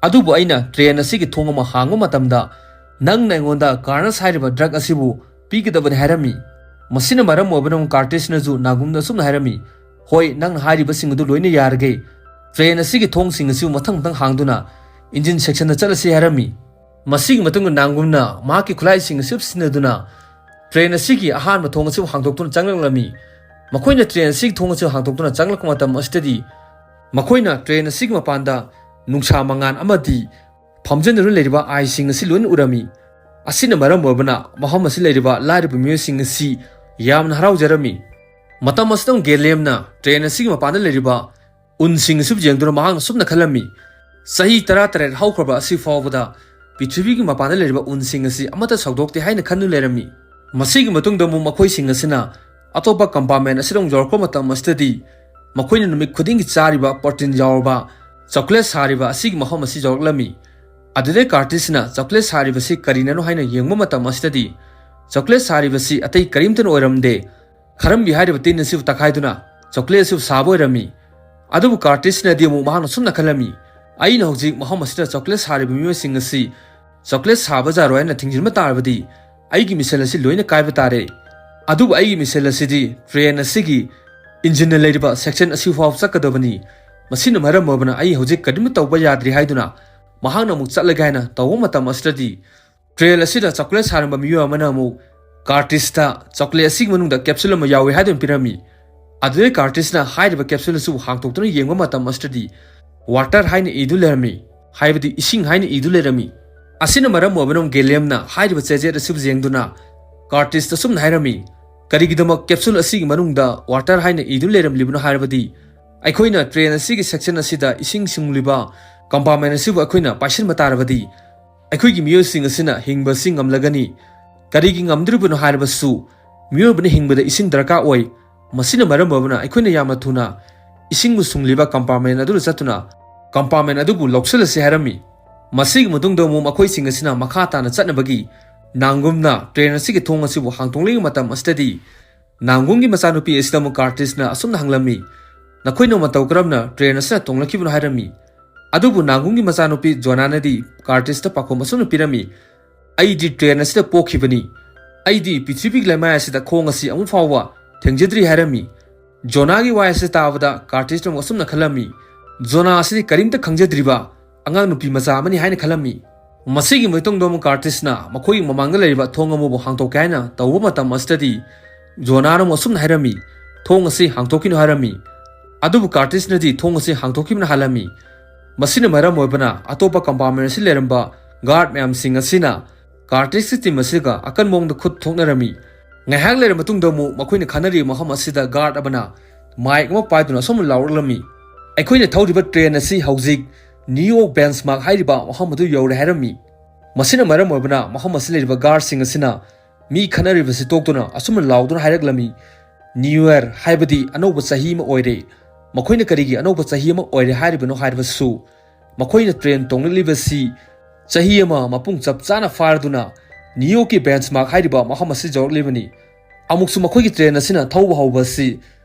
ꯑꯗꯨꯕꯨ ꯑꯩꯅ ꯇ꯭ꯔꯦꯟ ꯑꯁꯤꯒꯤ ꯊꯣꯡ ꯑꯃ ꯍꯥꯡꯕ ꯃꯇꯝꯗ ꯅꯪꯅ ꯑꯩꯉꯣꯟꯗ ꯀꯥꯔꯅꯁ ꯍꯥꯏꯔꯤꯕ ꯗ꯭ꯔꯒ ꯑꯁꯤꯕꯨ ꯄꯤꯒꯗꯕꯅꯤ" ꯍꯥꯏꯔꯝꯃꯤ꯫ ꯃꯁꯤꯅ ꯃꯔꯝ ꯑꯣꯏꯕꯅ ꯑꯃꯨꯛ ꯀꯥꯔꯇꯤꯁꯅꯁꯨ ꯅꯥꯡꯒꯨꯝꯗ ꯑꯁꯨꯝꯅ ꯍꯥꯏꯔꯝꯃꯤ, "ꯍꯣꯏ, ꯅꯪꯅ ꯍꯥꯏꯔꯤꯕꯁꯤꯡ ꯑꯗꯨ ꯂꯣꯏꯅ ꯌꯥꯔꯒꯦ꯫ ꯇ꯭ꯔꯦꯟ ꯑꯁꯤꯒꯤ ꯊꯣꯡꯁꯤꯡ ꯑꯁꯤꯕꯨ ꯃꯊꯪ ꯃꯊꯪ ꯍꯥꯡꯗꯨꯅ ꯏꯟꯖꯤꯟ ꯁꯦꯛꯁꯟꯗ ꯆꯠꯂꯁꯤ" ꯍꯥꯏꯔꯝꯃꯤ꯫ ꯃꯁꯤꯒꯤ ꯃꯇꯨꯡꯗ ꯅꯥꯡꯒꯨꯝꯅ ꯃꯍꯥꯛꯀꯤ ꯈꯨꯠꯂꯥꯏꯁꯤꯡ ꯑꯁꯤ ꯁꯤꯖꯤꯟꯅꯗꯨꯅ ꯇ꯭ꯔꯦꯟ ꯑꯁꯤꯒꯤ ꯑꯍꯥꯟꯕ ꯊꯣꯡ ꯑꯁꯤꯕꯨ ꯍꯥꯡꯗꯣꯛꯇꯨꯅ ꯆꯪꯂꯛꯂꯝꯃꯤ꯫ ꯃꯈꯣꯏꯅ ꯇ꯭ꯔꯦꯟ ꯑꯁꯤꯒꯤ ꯊꯣꯡ ꯑꯁꯤ ꯍꯥꯡꯗꯣꯛꯇꯨꯅ ꯆꯪꯂꯛꯄ ꯃꯇꯝ ꯑꯁꯤꯗꯗꯤ ꯃꯈꯣꯏꯅ ꯇ꯭ꯔꯦꯟ ꯑꯁꯤꯒꯤ ꯃꯄꯥꯟꯗ ꯅꯨꯡꯁꯥ ꯃꯉꯥꯜ ꯑꯃꯗꯤ ꯐꯝꯖꯤꯟꯗꯨꯅ ꯂꯩꯔꯤꯕ ꯑꯥꯏꯁꯁꯤꯡ ꯑꯁꯤ ꯂꯣꯏꯅ ꯎꯔꯝꯃꯤ꯫ ꯑꯁꯤꯅ ꯃꯔꯝ ꯑꯣꯏꯕꯅ ꯃꯐꯝ ꯑꯁꯤ ꯂꯩꯔꯤꯕ ꯂꯥꯏꯔꯕ ꯃꯤꯑꯣꯏꯁꯤꯡ ꯑꯁꯤ ꯌꯥꯝꯅ ꯍꯔꯥꯎꯖꯔꯝꯃꯤ꯫ ꯃꯇꯝ ꯑꯁꯤꯗ ꯒꯦꯂꯤꯌꯝꯅ ꯇ꯭ꯔꯦꯟ ꯑꯁꯤꯒꯤ ꯃꯄꯥꯟꯗ ꯂꯩꯔꯤꯕ ꯎꯟꯁꯤꯡ ꯑꯁꯤꯕꯨ ꯌꯦꯡꯗꯨꯅ ꯃꯍꯥꯛꯅ ꯑꯁꯨꯝꯅ ꯈꯜꯂꯝꯃꯤ, "ꯆꯍꯤ ꯇꯔꯥꯇꯔꯦꯠ ꯍꯧꯈ꯭ꯔꯕ ꯑꯁꯤ ꯐꯥꯎꯕꯗ ꯄ꯭ꯔꯤꯊꯤꯕꯤꯒꯤ ꯃꯄꯥꯟꯗ ꯂꯩꯔꯤꯕ ꯎꯟꯁꯤꯡ ꯑꯁꯤ ꯑꯃꯠꯇ ꯁꯧꯗꯣꯛꯇꯦ" ꯍꯥꯏꯅ ꯈꯟꯗꯨꯅ ꯂꯩꯔꯝꯃꯤ꯫ ꯃꯁꯤꯒꯤ ꯃꯇꯨꯡꯗ ꯑꯃꯨꯛ ꯃꯈꯣꯏꯁꯤꯡ ꯑꯁꯤꯅ ꯑꯇꯣꯞꯄ ꯀꯝꯄꯥꯔꯠꯃꯦꯟ ꯑꯁꯤꯗ ꯑꯃꯨꯛ ꯌꯧꯔꯛꯄ ꯃꯇꯝ ꯑꯁꯤꯗꯗꯤ ꯃꯈꯣꯏꯅ ꯅꯨꯃꯤꯠ ꯈꯨꯗꯤꯡꯒꯤ ꯆꯥꯔꯤꯕ ꯄ꯭ꯔꯣꯇꯤꯟ ꯌꯥꯎꯔꯕ ꯆꯣꯀ꯭ꯂꯦꯠ ꯁꯥꯔꯤꯕ ꯑꯁꯤꯒꯤ ꯃꯐꯝ ꯑꯁꯤ ꯌꯧꯔꯛꯂꯝꯃꯤ꯫ ꯑꯗꯨꯗꯩ ꯀꯥꯔꯇꯤꯁꯅ ꯆꯣꯀ꯭ꯂꯦꯠ ꯁꯥꯔꯤꯕꯁꯤ ꯀꯔꯤꯅꯅꯣ ꯍꯥꯏꯅ ꯌꯦꯡꯕ ꯃꯇꯝ ꯑꯁꯤꯗꯗꯤ, ꯆꯣꯀ꯭ꯂꯦꯠ ꯁꯥꯔꯤꯕꯁꯤ ꯑꯇꯩ ꯀꯔꯤꯝꯇꯅ ꯑꯣꯏꯔꯝꯗꯦ, ꯈꯔꯝꯕꯤ ꯍꯥꯏꯔꯤꯕ ꯇꯤꯟ ꯑꯁꯤꯕꯨ ꯇꯛꯈꯥꯏꯗꯨꯅ ꯆꯣꯀ꯭ꯂꯦꯠ ꯑꯁꯤꯕꯨ ꯁꯥꯕ ꯑꯣꯏꯔꯝꯃꯤ꯫ ꯑꯗꯨꯕꯨ ꯀꯥꯔꯇꯤꯁꯅꯗꯤ ꯑꯃꯨꯛ ꯃꯍꯥꯛꯅ ꯁꯨꯝꯅ ꯈꯜꯂꯝꯃꯤ, "ꯑꯩꯅ ꯍꯧꯖꯤꯛ ꯃꯐꯝ ꯑꯁꯤꯗ ꯆꯣꯀ꯭ꯂꯦꯠ ꯁꯥꯔꯤꯕ ꯃꯤꯑꯣꯏꯁꯤꯡ ꯑꯁꯤ ꯆꯣꯀ꯭ꯂꯦꯠ ꯁꯥꯕ ꯖꯥꯔꯣ ꯍꯥꯏꯅ ꯊꯤꯡꯖꯤꯟꯕ ꯇꯥꯔꯕꯗꯤ ꯑꯩꯒꯤ ꯃꯤꯁꯟ ꯑꯁꯤ ꯂꯣꯏꯅ ꯀꯥꯏꯕ ꯇꯥꯔꯦ꯫ ꯑꯗꯨꯕꯨ ꯑꯩꯒꯤ ꯃꯤꯁꯟ ꯑꯁꯤꯗꯤ ꯇ꯭ꯔꯦꯟ ꯑꯁꯤꯒꯤ ꯏꯟꯖꯤꯟꯅ ꯂꯩꯔꯤꯕ ꯁꯦꯛꯁꯟ ꯑꯁꯤ ꯐꯥꯎꯕ ꯆꯠꯀꯗꯕꯅꯤ꯫ ꯃꯁꯤꯅ ꯃꯔꯝ ꯑꯣꯏꯕꯅ ꯑꯩ ꯍꯧꯖꯤꯛ ꯀꯔꯤꯝꯇ ꯇꯧꯕ ꯌꯥꯗ꯭ꯔꯤ" ꯍꯥꯏꯗꯨꯅ ꯃꯍꯥꯛꯅ ꯑꯃꯨꯛ ꯆꯠꯂꯒꯦ ꯍꯥꯏꯅ ꯇꯧꯕ ꯃꯇꯝ ꯑꯁꯤꯗꯗꯤ, ꯇ꯭ꯔꯦꯟ ꯑꯁꯤꯗ ꯆꯣꯀ꯭ꯂꯦꯠ ꯁꯥꯔꯝꯕ ꯃꯤꯑꯣꯏ ꯑꯃꯅ ꯑꯃꯨꯛ ꯀꯥꯔꯇꯤꯁꯇ ꯆꯣꯀ꯭ꯂꯦꯠ ꯑꯁꯤꯒꯤ ꯃꯅꯨꯡꯗ ꯀꯦꯞꯁꯨꯜ ꯑꯃ ꯌꯥꯎꯏ ꯍꯥꯏꯗꯨꯅ ꯄꯤꯔꯝꯃꯤ꯫ ꯑꯗꯨꯗꯩ ꯀꯥꯔꯇꯤꯁꯅ ꯍꯥꯏꯔꯤꯕ ꯀꯦꯞꯁꯨꯜ ꯑꯁꯤꯕꯨ ꯍꯥꯡꯇꯣꯛꯇꯨꯅ ꯌꯦꯡꯕ ꯃꯇꯝ ꯑꯁꯤꯗꯗꯤ, "ꯋꯥꯇꯔ" ꯍꯥꯏꯅ ꯏꯗꯨꯅ ꯂꯩꯔꯝꯃꯤ, ꯍꯥꯏꯕꯗꯤ ꯏꯁꯤꯡ ꯍꯥꯏꯅ ꯏꯗꯨꯅ ꯂꯩꯔꯝꯃꯤ꯫ ꯑꯁꯤꯅ ꯃꯔꯝ ꯑꯣꯏꯕꯅ ꯒꯦꯂꯤꯌꯝꯅ ꯍꯥꯏꯔꯤꯕ ꯆꯦꯖꯦꯠ ꯑꯁꯤꯕꯨ ꯌꯦꯡꯗꯨꯅ ꯀꯥꯔꯇꯤꯁꯇ ꯁꯨꯝꯅ ꯍꯥꯏꯔꯝꯃꯤ, "ꯀꯔꯤꯒꯤꯗꯃꯛ ꯀꯦꯞꯁꯨꯜ ꯑꯁꯤꯒꯤ ꯃꯅꯨꯡꯗ ꯋꯥꯇꯔ ꯍꯥꯏꯅ ꯏꯗꯨꯅ ꯂꯩꯔꯝꯂꯤꯕꯅꯣ ꯍꯥꯏꯔꯕꯗꯤ, ꯑꯩꯈꯣꯏꯅ ꯇ꯭ꯔꯦꯟ ꯑꯁꯤꯒꯤ ꯁꯦꯛꯁꯟ ꯑꯁꯤꯗ ꯏꯁꯤꯡ ꯁꯨꯡꯂꯤꯕ ꯀꯝꯄꯥꯔꯠꯃꯦꯟ ꯑꯁꯤꯕꯨ ꯑꯩꯈꯣꯏꯅ ꯄꯥꯏꯁꯤꯟꯕ ꯇꯥꯔꯕꯗꯤ, ꯑꯩꯈꯣꯏꯒꯤ ꯃꯤꯑꯣꯏꯁꯤꯡ ꯑꯁꯤꯅ ꯍꯤꯡꯕ ꯑꯁꯤ ꯉꯝꯂꯒꯅꯤ꯫ ꯀꯔꯤꯒꯤ ꯉꯝꯗ꯭ꯔꯤꯕꯅꯣ ꯍꯥꯏꯔꯕꯁꯨ, ꯃꯤꯑꯣꯏꯕꯅ ꯍꯤꯡꯕꯗ ꯏꯁꯤꯡ ꯗꯔꯀꯥꯔ ꯑꯣꯏ꯫ ꯃꯁꯤꯅ ꯃꯔꯝ ꯑꯣꯏꯕꯅ ꯑꯩꯈꯣꯏꯅ ꯌꯥꯝꯅ ꯊꯨꯅ ꯏꯁꯤꯡꯕꯨ ꯁꯨꯡꯂꯤꯕ ꯀꯝꯄꯥꯔꯠꯃꯦꯟ ꯑꯗꯨꯗ ꯆꯠꯇꯨꯅ ꯀꯝꯄꯥꯔꯠꯃꯦꯟ ꯑꯗꯨꯕꯨ ꯂꯧꯁꯤꯜꯂꯁꯤ" ꯍꯥꯏꯔꯝꯃꯤ꯫ ꯃꯁꯤꯒꯤ ꯃꯇꯨꯡꯗ ꯑꯃꯨꯛ ꯃꯈꯣꯏꯁꯤꯡ ꯑꯁꯤꯅ ꯃꯈꯥ ꯇꯥꯅ ꯆꯠꯅꯕꯒꯤ ꯅꯥꯡꯒꯨꯝꯅ ꯇ꯭ꯔꯦꯟ ꯑꯁꯤꯒꯤ ꯊꯣꯡ ꯑꯁꯤꯕꯨ ꯍꯥꯡꯗꯣꯛꯂꯤꯉꯩ ꯃꯇꯝ ꯑꯁꯤꯗꯗꯤ, ꯅꯥꯡꯒꯨꯝꯒꯤ ꯃꯆꯥꯅꯨꯄꯤ ꯑꯁꯤꯗ ꯑꯃꯨꯛ ꯀꯥꯔꯇꯤꯁꯅ ꯑꯁꯨꯝꯅ ꯍꯪꯂꯝꯃꯤ, "ꯅꯈꯣꯏꯅ ꯃꯇꯧ ꯀꯔꯝꯅ ꯇ꯭ꯔꯦꯟ ꯑꯁꯤꯗ ꯇꯣꯡꯂꯛꯈꯤꯕꯅꯣ?" ꯍꯥꯏꯔꯝꯃꯤ꯫ ꯑꯗꯨꯕꯨ ꯅꯥꯡꯒꯨꯝꯒꯤ ꯃꯆꯥꯅꯨꯄꯤ ꯖꯣꯅꯥꯅꯗꯤ ꯀꯥꯔꯇꯤꯁꯇ ꯄꯥꯎꯈꯨꯝ ꯑꯁꯨꯝꯅ ꯄꯤꯔꯝꯃꯤ, "ꯑꯩꯗꯤ ꯇ꯭ꯔꯦꯟ ꯑꯁꯤꯗ ꯄꯣꯛꯈꯤꯕꯅꯤ꯫ ꯑꯩꯗꯤ ꯄ꯭ꯔꯤꯊꯤꯕꯤꯒꯤ ꯂꯩꯃꯥꯏ ꯑꯁꯤꯗ ꯈꯣꯡ ꯑꯁꯤ ꯑꯃꯨꯛ ꯐꯥꯎꯕ ꯊꯦꯡꯖꯗ꯭ꯔꯤ" ꯍꯥꯏꯔꯝꯃꯤ꯫ ꯖꯣꯅꯥꯒꯤ ꯋꯥ ꯑꯁꯤ ꯇꯥꯕꯗ ꯀꯥꯔꯇꯤꯁꯅ ꯑꯃꯨꯛ ꯑꯁꯨꯝꯅ ꯈꯜꯂꯝꯃꯤ, "ꯖꯣꯅꯥ ꯑꯁꯤꯗꯤ ꯀꯔꯤꯝꯇ ꯈꯪꯖꯗ꯭ꯔꯤꯕ ꯑꯉꯥꯡ ꯅꯨꯄꯤ ꯃꯆꯥ ꯑꯃꯅꯤ" ꯍꯥꯏꯅ ꯈꯜꯂꯝꯃꯤ꯫ ꯃꯁꯤꯒꯤ ꯃꯇꯨꯡꯗ ꯑꯃꯨꯛ ꯀꯥꯔꯇꯤꯁꯅ ꯃꯈꯣꯏꯒꯤ ꯃꯃꯥꯡꯗ ꯂꯩꯔꯤꯕ ꯊꯣꯡ ꯑꯃꯕꯨ ꯍꯥꯡꯗꯣꯛꯀꯦ ꯍꯥꯏꯅ ꯇꯧꯕ ꯃꯇꯝ ꯑꯁꯤꯗꯗꯤ, ꯖꯣꯅꯥꯅ ꯑꯃꯨꯛ ꯑꯁꯨꯝꯅ ꯍꯥꯏꯔꯝꯃꯤ, "ꯊꯣꯡ ꯑꯁꯤ ꯍꯥꯡꯗꯣꯛꯈꯤꯅꯨ" ꯍꯥꯏꯔꯝꯃꯤ꯫ ꯑꯗꯨꯕꯨ ꯀꯥꯔꯇꯤꯁꯅꯗꯤ ꯊꯣꯡ ꯑꯁꯤ ꯍꯥꯡꯗꯣꯛꯈꯤꯕꯅ ꯍꯥꯜꯂꯝꯃꯤ꯫ ꯃꯁꯤꯅ ꯃꯔꯝ ꯑꯣꯏꯕꯅ ꯑꯇꯣꯞꯄ ꯀꯝꯄꯥꯔꯠꯃꯦꯟ ꯑꯁꯤ ꯂꯩꯔꯝꯕ ꯒꯥꯔꯗ ꯃꯌꯥꯝꯁꯤꯡ ꯑꯁꯤꯅ ꯀꯥꯔꯇꯤꯁꯀꯤ ꯇꯤꯝ ꯑꯁꯤꯒ ꯑꯀꯟꯕ ꯃꯑꯣꯡꯗ ꯈꯨꯠ ꯊꯣꯛꯅꯔꯝꯃꯤ꯫ ꯉꯥꯏꯍꯥꯛ ꯂꯩꯔ ꯃꯇꯨꯡꯗ ꯑꯃꯨꯛ ꯃꯈꯣꯏꯅ ꯈꯟꯅꯔꯤꯕ ꯃꯐꯝ ꯑꯁꯤꯗ ꯒꯥꯔꯗ ꯑꯃꯅ ꯃꯥꯏꯛ ꯑꯃ ꯄꯥꯏꯗꯨꯅ ꯑꯁꯨꯝꯅ ꯂꯥꯎꯔꯛꯂꯝꯃꯤ, "ꯑꯩꯈꯣꯏꯅ ꯊꯧꯔꯤꯕ ꯇ꯭ꯔꯦꯟ ꯑꯁꯤ ꯍꯧꯖꯤꯛ ꯅꯤꯌꯨ ꯌꯣꯔꯛ ꯕꯦꯟꯆꯃꯥꯔꯛ ꯍꯥꯏꯔꯤꯕ ꯃꯐꯝ ꯑꯗꯨ ꯌꯧꯔꯦ" ꯍꯥꯏꯔꯝꯃꯤ꯫ ꯃꯁꯤꯅ ꯃꯔꯝ ꯑꯣꯏꯕꯅ ꯃꯐꯝ ꯑꯁꯤꯗ ꯂꯩꯔꯤꯕ ꯒꯥꯔꯗꯁꯤꯡ ꯑꯁꯤꯅ ꯃꯤ ꯈꯠꯅꯔꯤꯕꯁꯤ ꯇꯣꯛꯇꯨꯅ ꯑꯁꯨꯝꯅ ꯂꯥꯎꯗꯨꯅ ꯍꯥꯏꯔꯛꯂꯝꯃꯤ, "ꯅ꯭ꯌꯨ ꯌꯔ ꯍꯥꯏꯕꯗꯤ ꯑꯅꯧꯕ ꯆꯍꯤ ꯑꯃ ꯑꯣꯏꯔꯦ꯫ ꯃꯈꯣꯏꯅ ꯀꯔꯤꯒꯤ ꯑꯅꯧꯕ ꯆꯍꯤ ꯑꯃ ꯑꯣꯏꯔꯦ ꯍꯥꯏꯔꯤꯕꯅꯣ ꯍꯥꯏꯔꯕꯁꯨ, ꯃꯈꯣꯏꯅ ꯇ꯭ꯔꯦꯟ ꯇꯣꯡꯂꯛꯂꯤꯕꯁꯤ ꯆꯍꯤ ꯑꯃ ꯃꯄꯨꯡ ꯆꯞ ꯆꯥꯅ ꯐꯥꯔꯗꯨꯅ ꯅ꯭ꯌꯨ ꯌꯣꯔꯛꯀꯤ ꯕꯦꯟꯆꯃꯥꯔꯛ ꯍꯥꯏꯔꯤꯕ ꯃꯐꯝ ꯑꯁꯤ ꯌꯧꯔꯛꯂꯤꯕꯅꯤ꯫ ꯑꯃꯨꯛꯁꯨ ꯃꯈꯣꯏꯒꯤ ꯇ꯭ꯔꯦꯟ ꯑꯁꯤꯅ ꯊꯧꯕ ꯍꯧꯕ ꯑꯁꯤ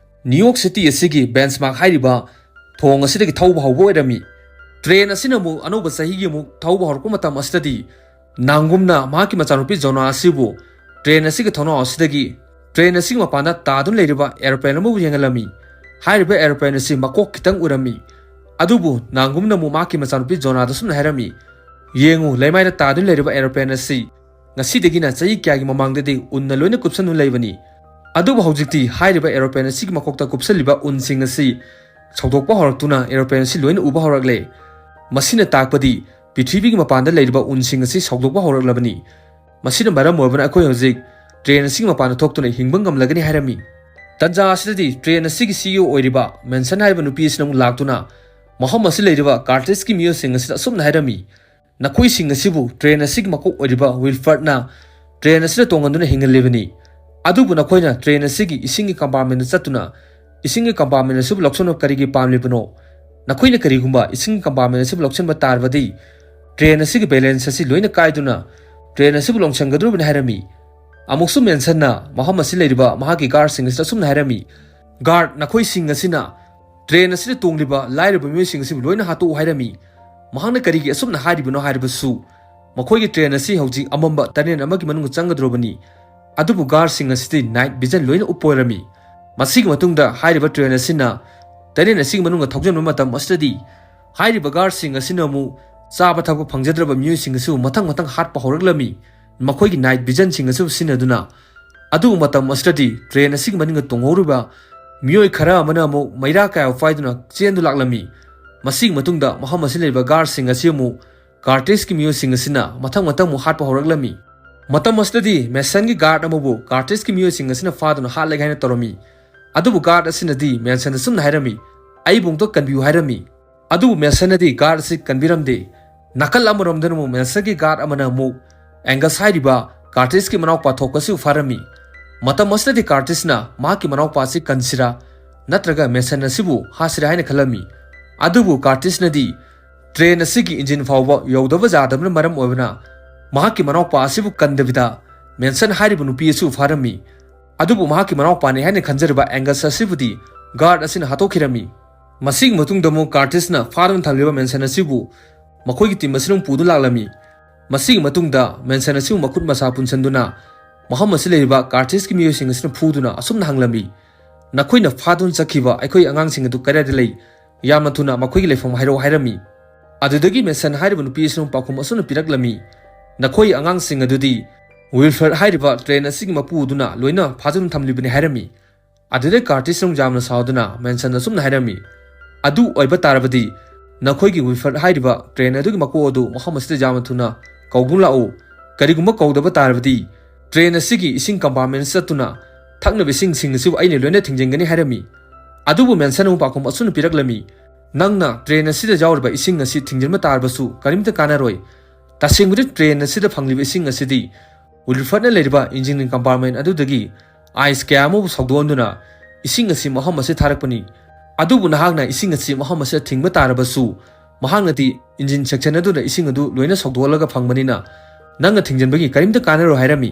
ꯅ꯭ꯌꯨ ꯌꯣꯔꯛ ꯁꯤꯇꯤ ꯑꯁꯤꯒꯤ ꯕꯦꯟꯆꯃꯥꯔꯛ ꯍꯥꯏꯔꯤꯕ ꯊꯣꯡ ꯑꯁꯤꯗꯒꯤ ꯊꯧꯕ ꯍꯧꯕ ꯑꯣꯏꯔꯝꯃꯤ꯫ ꯇ꯭ꯔꯦꯟ ꯑꯁꯤꯅ ꯑꯃꯨꯛ ꯑꯅꯧꯕ ꯆꯍꯤꯒꯤ ꯑꯃꯨꯛ ꯊꯧꯕ ꯍꯧꯔꯛꯄ ꯃꯇꯝ ꯑꯁꯤꯗꯗꯤ, ꯅꯥꯡꯒꯨꯝꯅ ꯃꯍꯥꯛꯀꯤ ꯃꯆꯥꯅꯨꯄꯤ ꯖꯣꯅꯥ ꯑꯁꯤꯕꯨ ꯇ꯭ꯔꯦꯟ ꯑꯁꯤꯒꯤ ꯊꯣꯡꯅꯥꯎ ꯑꯁꯤꯗꯒꯤ ꯇ꯭ꯔꯦꯟ ꯑꯁꯤꯒꯤ ꯃꯄꯥꯟꯗ ꯇꯥꯗꯨꯅ ꯂꯩꯔꯤꯕ ꯑꯦꯔꯣꯄ꯭ꯂꯦꯟ ꯑꯃꯕꯨ ꯌꯦꯡꯍꯜꯂꯝꯃꯤ꯫ ꯍꯥꯏꯔꯤꯕ ꯑꯦꯔꯣꯄ꯭ꯂꯦꯟ ꯑꯁꯤ ꯃꯀꯣꯛ ꯈꯤꯇꯪ ꯎꯔꯝꯃꯤ꯫ ꯑꯗꯨꯕꯨ ꯅꯥꯡꯒꯨꯝꯅ ꯑꯃꯨꯛ ꯃꯍꯥꯛꯀꯤ ꯃꯆꯥꯅꯨꯄꯤ ꯖꯣꯅꯥꯗ ꯁꯨꯝꯅ ꯍꯥꯏꯔꯝꯃꯤ, "ꯌꯦꯡꯉꯨ, ꯂꯩꯃꯥꯏꯗ ꯇꯥꯗꯨꯅ ꯂꯩꯔꯤꯕ ꯑꯦꯔꯣꯄ꯭ꯂꯦꯟ ꯑꯁꯤ ꯉꯁꯤꯗꯒꯤꯅ ꯆꯍꯤ ꯀꯌꯥꯒꯤ ꯃꯃꯥꯡꯗꯗꯤ ꯎꯟꯅ ꯂꯣꯏꯅ ꯀꯨꯞꯁꯟꯗꯨꯅ ꯂꯩꯕꯅꯤ꯫ ꯑꯗꯨꯕꯨ ꯍꯧꯖꯤꯛꯇꯤ ꯍꯥꯏꯔꯤꯕ ꯑꯦꯔꯣꯄ꯭ꯂꯦꯟ ꯑꯁꯤꯒꯤ ꯃꯀꯣꯛꯇ ꯀꯨꯞꯁꯜꯂꯤꯕ ꯎꯟꯁꯤꯡ ꯑꯁꯤ ꯁꯧꯗꯣꯛꯄ ꯍꯧꯔꯛꯇꯨꯅ ꯑꯦꯔꯣꯄ꯭ꯂꯦꯟ ꯑꯁꯤ ꯂꯣꯏꯅ ꯎꯕ ꯍꯧꯔꯛꯂꯦ꯫ ꯃꯁꯤꯅ ꯇꯥꯛꯄꯗꯤ ꯄ꯭ꯔꯤꯊꯤꯕꯤꯒꯤ ꯃꯄꯥꯟꯗ ꯂꯩꯔꯤꯕ ꯎꯟꯁꯤꯡ ꯑꯁꯤ ꯁꯧꯗꯣꯛꯄ ꯍꯧꯔꯛꯂꯕꯅꯤ꯫ ꯃꯁꯤꯅ ꯃꯔꯝ ꯑꯣꯏꯕꯅ ꯑꯩꯈꯣꯏ ꯍꯧꯖꯤꯛ ꯇ꯭ꯔꯦꯟ ꯑꯁꯤꯒꯤ ꯃꯄꯥꯟꯗ ꯊꯣꯛꯇꯨꯅ ꯍꯤꯡꯕ ꯉꯝꯂꯒꯅꯤ" ꯍꯥꯏꯔꯝꯃꯤ꯫ ꯇꯟꯖꯥ ꯑꯁꯤꯗꯗꯤ ꯇ꯭ꯔꯦꯟ ꯑꯁꯤꯒꯤ ꯁꯤ ꯏ ꯑꯣ ꯑꯣꯏꯔꯤꯕ ꯃꯦꯟꯁꯟ ꯍꯥꯏꯔꯤꯕ ꯅꯨꯄꯤ ꯑꯁꯤꯅ ꯑꯃꯨꯛ ꯂꯥꯛꯇꯨꯅ ꯃꯐꯝ ꯑꯁꯤ ꯂꯩꯔꯤꯕ ꯀꯥꯔꯇꯦꯖꯀꯤ ꯃꯤꯑꯣꯏꯁꯤꯡ ꯑꯁꯤꯗ ꯑꯁꯨꯝꯅ ꯍꯥꯏꯔꯝꯃꯤ, "ꯅꯈꯣꯏꯁꯤꯡ ꯑꯁꯤꯕꯨ ꯇ꯭ꯔꯦꯟ ꯑꯁꯤꯒꯤ ꯃꯀꯣꯛ ꯑꯣꯏꯔꯤꯕ ꯋꯤꯜꯐꯔꯠꯅ ꯇ꯭ꯔꯦꯟ ꯑꯁꯤꯗ ꯇꯣꯡꯍꯟꯗꯨꯅ ꯍꯤꯡꯍꯜꯂꯤꯕꯅꯤ꯫ ꯑꯗꯨꯕꯨ ꯅꯈꯣꯏꯅ ꯇ꯭ꯔꯦꯟ ꯑꯁꯤꯒꯤ ꯏꯁꯤꯡꯒꯤ ꯀꯝꯄꯥꯔꯠꯃꯦꯟꯗ ꯆꯠꯇꯨꯅ ꯏꯁꯤꯡꯒꯤ ꯀꯝꯄꯥꯔꯠꯃꯦꯟ ꯑꯁꯤꯕꯨ ꯂꯧꯁꯤꯟꯕ ꯀꯔꯤꯒꯤ ꯄꯥꯝꯂꯤꯕꯅꯣ? ꯅꯈꯣꯏꯅ ꯀꯔꯤꯒꯨꯝꯕ ꯏꯁꯤꯡꯒꯤ ꯀꯝꯄꯥꯔꯠꯃꯦꯟ ꯑꯁꯤꯕꯨ ꯂꯧꯁꯤꯟꯕ ꯇꯥꯔꯕꯗꯤ ꯇ꯭ꯔꯦꯟ ꯑꯁꯤꯒꯤ ꯕꯦꯂꯦꯟꯁ ꯑꯁꯤ ꯂꯣꯏꯅ ꯀꯥꯏꯗꯨꯅ ꯇ꯭ꯔꯦꯟ ꯑꯁꯤꯕꯨ ꯂꯣꯡꯁꯤꯟꯒꯗꯧꯔꯤꯕꯅꯤ" ꯍꯥꯏꯔꯝꯃꯤ꯫ ꯑꯃꯨꯛꯁꯨ ꯃꯦꯟꯁꯟꯅ ꯃꯐꯝ ꯑꯁꯤ ꯂꯩꯔꯤꯕ ꯃꯍꯥꯛꯀꯤ ꯒꯥꯔꯗꯁꯤꯡ ꯑꯁꯤꯗ ꯑꯁꯨꯝꯅ ꯍꯥꯏꯔꯝꯃꯤ, "ꯒꯥꯔꯗ, ꯅꯈꯣꯏꯁꯤꯡ ꯑꯁꯤꯅ ꯇ꯭ꯔꯦꯟ ꯑꯁꯤꯗ ꯇꯣꯡꯂꯤꯕ ꯂꯥꯏꯔꯕ ꯃꯤꯑꯣꯏꯁꯤꯡ ꯑꯁꯤꯕꯨ ꯂꯣꯏꯅ ꯍꯥꯠꯇꯣꯛꯎ" ꯍꯥꯏꯔꯝꯃꯤ꯫ ꯃꯍꯥꯛꯅ ꯀꯔꯤꯒꯤ ꯑꯁꯨꯝꯅ ꯍꯥꯏꯔꯤꯕꯅꯣ ꯍꯥꯏꯔꯕꯁꯨ, ꯃꯈꯣꯏꯒꯤ ꯇ꯭ꯔꯦꯟ ꯑꯁꯤ ꯍꯧꯖꯤꯛ ꯑꯃꯝꯕ ꯇꯅꯦꯜ ꯑꯃꯒꯤ ꯃꯅꯨꯡꯗ ꯆꯪꯒꯗꯧꯔꯕꯅꯤ꯫ ꯑꯗꯨꯕꯨ ꯒꯥꯔꯗꯁꯤꯡ ꯑꯁꯤꯗꯤ ꯅꯥꯏꯠ ꯚꯤꯖꯟ ꯂꯣꯏꯅ ꯎꯞꯄ ꯑꯣꯏꯔꯝꯃꯤ꯫ ꯃꯁꯤꯒꯤ ꯃꯇꯨꯡꯗ ꯍꯥꯏꯔꯤꯕ ꯇ꯭ꯔꯦꯟ ꯑꯁꯤꯅ ꯇꯅꯦꯜ ꯑꯁꯤꯒꯤ ꯃꯅꯨꯡꯗ ꯊꯧꯖꯤꯟꯕ ꯃꯇꯝ ꯑꯁꯤꯗꯗꯤ, ꯍꯥꯏꯔꯤꯕ ꯒꯥꯔꯗꯁꯤꯡ ꯑꯁꯤꯅ ꯑꯃꯨꯛ ꯆꯥꯕ ꯊꯛꯄ ꯐꯪꯖꯗ꯭ꯔꯕ ꯃꯤꯑꯣꯏꯁꯤꯡ ꯑꯁꯤꯕꯨ ꯃꯊꯪ ꯃꯊꯪ ꯍꯥꯠꯄ ꯍꯧꯔꯛꯂꯝꯃꯤ, ꯃꯈꯣꯏꯒꯤ ꯅꯥꯏꯠ ꯚꯤꯖꯟꯁꯤꯡ ꯑꯁꯤꯕꯨ ꯁꯤꯖꯤꯟꯅꯗꯨꯅ꯫ ꯑꯗꯨꯕꯨ ꯃꯇꯝ ꯑꯁꯤꯗꯗꯤ ꯇ꯭ꯔꯦꯟ ꯑꯁꯤꯒꯤ ꯃꯅꯤꯡꯗ ꯇꯣꯡꯍꯧꯔꯤꯕ ꯃꯤꯑꯣꯏ ꯈꯔ ꯑꯃꯅ ꯑꯃꯨꯛ ꯃꯩꯔꯥ ꯀꯌꯥ ꯄꯥꯏꯗꯨꯅ ꯆꯦꯟꯗꯨ ꯂꯥꯛꯂꯝꯃꯤ꯫ ꯃꯁꯤꯒꯤ ꯃꯇꯨꯡꯗ ꯃꯐꯝ ꯑꯁꯤ ꯂꯩꯔꯤꯕ ꯒꯥꯔꯗꯁꯤꯡ ꯑꯁꯤ ꯑꯃꯨꯛ ꯀꯥꯔꯇꯦꯖꯀꯤ ꯃꯤꯑꯣꯏꯁꯤꯡ ꯑꯁꯤꯅ ꯃꯊꯪ ꯃꯊꯪ ꯑꯃꯨꯛ ꯍꯥꯠꯄ ꯍꯧꯔꯛꯂꯝꯃꯤ꯫ ꯃꯇꯝ ꯑꯁꯤꯗꯗꯤ ꯃꯦꯁꯟꯒꯤ ꯒꯥꯔꯗ ꯑꯃꯕꯨ ꯀꯥꯔꯇꯦꯖꯀꯤ ꯃꯤꯑꯣꯏꯁꯤꯡ ꯑꯁꯤꯅ ꯐꯥꯗꯨꯅ ꯍꯥꯠꯂꯒꯦ ꯍꯥꯏꯅ ꯇꯧꯔꯝꯃꯤ꯫ ꯑꯗꯨꯕꯨ ꯒꯥꯔꯗ ꯑꯁꯤꯅꯗꯤ ꯃꯦꯟꯁꯟꯗ ꯁꯨꯝꯅ ꯍꯥꯏꯔꯝꯃꯤ, "ꯑꯩꯕꯨ ꯑꯃꯨꯛꯇ ꯀꯟꯕꯤꯌꯨ" ꯍꯥꯏꯔꯝꯃꯤ꯫ ꯑꯗꯨꯕꯨ ꯃꯦꯁꯟꯅꯗꯤ ꯒꯥꯔꯗ ꯑꯁꯤ ꯀꯟꯕꯤꯔꯝꯗꯦ꯫ ꯅꯥꯀꯜ ꯑꯃꯔꯣꯝꯗꯅ ꯑꯃꯨꯛ ꯃꯦꯁꯟꯒꯤ ꯒꯥꯔꯗ ꯑꯃꯅ ꯑꯃꯨꯛ ꯑꯦꯡꯒꯁ ꯍꯥꯏꯔꯤꯕ ꯀꯥꯔꯇꯦꯖꯀꯤ ꯃꯅꯥꯎꯄꯥ ꯊꯣꯛꯄꯁꯤꯕꯨ ꯐꯥꯔꯝꯃꯤ꯫ ꯃꯇꯝ ꯑꯁꯤꯗꯗꯤ ꯀꯥꯔꯇꯦꯖꯅ ꯃꯍꯥꯛꯀꯤ ꯃꯅꯥꯎꯄꯥ ꯑꯁꯤ ꯀꯟꯁꯤꯔꯥ, ꯅꯠꯇ꯭ꯔꯒ ꯃꯦꯟꯁꯟ ꯑꯁꯤꯕꯨ ꯍꯥꯠꯁꯤꯔꯥ ꯍꯥꯏꯅ ꯈꯜꯂꯝꯃꯤ꯫ ꯑꯗꯨꯕꯨ ꯀꯥꯔꯇꯤꯁꯅꯗꯤ ꯇ꯭ꯔꯦꯟ ꯑꯁꯤꯒꯤ ꯏꯟꯖꯤꯟ ꯐꯥꯎꯕ ꯌꯧꯗꯕ ꯌꯥꯗꯕꯅ ꯃꯔꯝ ꯑꯣꯏꯕꯅ ꯃꯍꯥꯛꯀꯤ ꯃꯅꯥꯎꯄꯥ ꯑꯁꯤꯕꯨ ꯀꯟꯗꯕꯤꯗ ꯃꯦꯟꯁꯟ ꯍꯥꯏꯔꯤꯕ ꯅꯨꯄꯤ ꯑꯁꯤꯕꯨ ꯐꯥꯔꯝꯃꯤ꯫ ꯑꯗꯨꯕꯨ ꯃꯍꯥꯛꯀꯤ ꯃꯅꯥꯎꯄꯥꯅꯤ ꯍꯥꯏꯅ ꯈꯟꯖꯔꯤꯕ ꯑꯦꯡꯒꯁ ꯑꯁꯤꯕꯨꯗꯤ ꯒꯥꯔꯗ ꯑꯁꯤꯅ ꯍꯥꯠꯇꯣꯛꯈꯤꯔꯝꯃꯤ꯫ ꯃꯁꯤꯒꯤ ꯃꯇꯨꯡꯗ ꯑꯃꯨꯛ ꯀꯥꯔꯇꯤꯁꯅ ꯐꯥꯗꯨꯅ ꯊꯝꯂꯤꯕ ꯃꯦꯟꯁꯟ ꯑꯁꯤꯕꯨ ꯃꯈꯣꯏꯒꯤ ꯇꯤꯝ ꯑꯁꯤꯅ ꯑꯃꯨꯛ ꯄꯨꯗꯨꯅ ꯂꯥꯛꯂꯝꯃꯤ꯫ ꯃꯁꯤꯒꯤ ꯃꯇꯨꯡꯗ ꯃꯦꯟꯁꯟ ꯑꯁꯤꯕꯨ ꯃꯈꯨꯠ ꯃꯁꯥ ꯄꯨꯟꯁꯤꯟꯗꯨꯅ ꯃꯐꯝ ꯑꯁꯤ ꯂꯩꯔꯤꯕ ꯀꯥꯔꯇꯤꯁꯀꯤ ꯃꯤꯑꯣꯏꯁꯤꯡ ꯑꯁꯤꯅ ꯐꯨꯗꯨꯅ ꯑꯁꯨꯝꯅ ꯍꯪꯂꯝꯃꯤ, "ꯅꯈꯣꯏꯅ ꯐꯥꯗꯨꯅ ꯆꯠꯈꯤꯕ ꯑꯩꯈꯣꯏ ꯑꯉꯥꯡꯁꯤꯡ ꯑꯗꯨ ꯀꯗꯥꯏꯗ ꯂꯩ? ꯌꯥꯝꯅ ꯊꯨꯅ ꯃꯈꯣꯏꯒꯤ ꯂꯩꯐꯝ ꯍꯥꯏꯔꯛꯎ" ꯍꯥꯏꯔꯝꯃꯤ꯫ ꯑꯗꯨꯗꯒꯤ ꯃꯦꯟꯁꯟ ꯍꯥꯏꯔꯤꯕ ꯅꯨꯄꯤ ꯑꯁꯤꯅ ꯄꯥꯎꯈꯨꯝ ꯑꯁꯨꯝꯅ ꯄꯤꯔꯛꯂꯝꯃꯤ, "ꯅꯈꯣꯏ ꯑꯉꯥꯡꯁꯤꯡ ꯑꯗꯨꯗꯤ ꯋꯤꯜꯐ꯭ꯔꯦꯗ ꯍꯥꯏꯔꯤꯕ ꯇ꯭ꯔꯦꯟ ꯑꯁꯤꯒꯤ ꯃꯄꯨ ꯑꯗꯨꯅ ꯂꯣꯏꯅ ꯐꯥꯗꯨꯅ ꯊꯝꯂꯤꯕꯅꯤ" ꯍꯥꯏꯔꯝꯃꯤ꯫ ꯑꯗꯨꯗꯩ ꯀꯥꯔꯇꯤꯁ ꯑꯃꯨꯛ ꯌꯥꯝꯅ ꯁꯥꯎꯗꯨꯅ ꯃꯦꯟꯁꯟꯗ ꯑꯁꯨꯝꯅ ꯍꯥꯏꯔꯝꯃꯤ, "ꯑꯗꯨ ꯑꯣꯏꯕ ꯇꯥꯔꯕꯗꯤ ꯅꯈꯣꯏꯒꯤ ꯋꯤꯜꯐ꯭ꯔꯦꯗ ꯍꯥꯏꯔꯤꯕ ꯇ꯭ꯔꯦꯟ ꯑꯗꯨꯒꯤ ꯃꯀꯣꯛ ꯑꯗꯨ ꯃꯐꯝ ꯑꯁꯤꯗ ꯌꯥꯝꯅ ꯊꯨꯅ ꯀꯧꯗꯨꯅ ꯂꯥꯛꯎ꯫ ꯀꯔꯤꯒꯨꯝꯕ ꯀꯧꯗꯕ ꯇꯥꯔꯕꯗꯤ ꯇ꯭ꯔꯦꯟ ꯑꯁꯤꯒꯤ ꯏꯁꯤꯡ ꯀꯝꯄꯥꯔꯠꯃꯦꯟ ꯆꯠꯇꯨꯅ ꯊꯛꯅꯕ ꯏꯁꯤꯡꯁꯤꯡ ꯑꯁꯤꯕꯨ ꯑꯩꯅ ꯂꯣꯏꯅ ꯊꯤꯡꯖꯤꯟꯒꯅꯤ" ꯍꯥꯏꯔꯝꯃꯤ꯫ ꯑꯗꯨꯕꯨ ꯃꯦꯟꯁꯟ ꯑꯃꯨꯛ ꯄꯥꯎꯈꯨꯝ ꯑꯁꯨꯝꯅ ꯄꯤꯔꯛꯂꯝꯃꯤ, "ꯅꯪꯅ ꯇ꯭ꯔꯦꯟ ꯑꯁꯤꯗ ꯌꯥꯎꯔꯤꯕ ꯏꯁꯤꯡ ꯑꯁꯤ ꯊꯤꯡꯖꯤꯟꯕ ꯇꯥꯔꯕꯁꯨ ꯀꯔꯤꯝꯇ ꯀꯥꯟꯅꯔꯣꯏ꯫ ꯇꯁꯦꯡꯕꯗꯤ ꯇ꯭ꯔꯦꯟ ꯑꯁꯤꯗ ꯐꯪꯂꯤꯕ ꯏꯁꯤꯡ ꯑꯁꯤꯗꯤ ꯋꯤꯜꯐ꯭ꯔꯦꯗꯅ ꯂꯩꯔꯤꯕ ꯏꯟꯖꯤꯟꯒꯤ ꯀꯝꯄꯥꯔꯠꯃꯦꯟ ꯑꯗꯨꯗꯒꯤ ꯑꯥꯏꯁ ꯀꯌꯥ ꯑꯃꯕꯨ ꯁꯧꯗꯣꯛꯍꯟꯗꯨꯅ ꯏꯁꯤꯡ ꯑꯁꯤ ꯃꯐꯝ ꯑꯁꯤꯗ ꯊꯥꯔꯛꯄꯅꯤ꯫ ꯑꯗꯨꯕꯨ ꯅꯍꯥꯛꯅ ꯏꯁꯤꯡ ꯑꯁꯤ ꯃꯐꯝ ꯑꯁꯤꯗ ꯊꯤꯡꯕ ꯇꯥꯔꯕꯁꯨ ꯃꯍꯥꯛꯅꯗꯤ ꯏꯟꯖꯤꯟ ꯁꯦꯛꯁꯟ ꯑꯗꯨꯗ ꯏꯁꯤꯡ ꯑꯗꯨ ꯂꯣꯏꯅ ꯁꯧꯗꯣꯛꯍꯜꯂꯒ ꯐꯪꯕꯅꯤꯅ ꯅꯪꯅ ꯊꯤꯡꯖꯤꯟꯕꯒꯤ ꯀꯔꯤꯝꯇ ꯀꯥꯟꯅꯔꯣꯏ" ꯍꯥꯏꯔꯝꯃꯤ꯫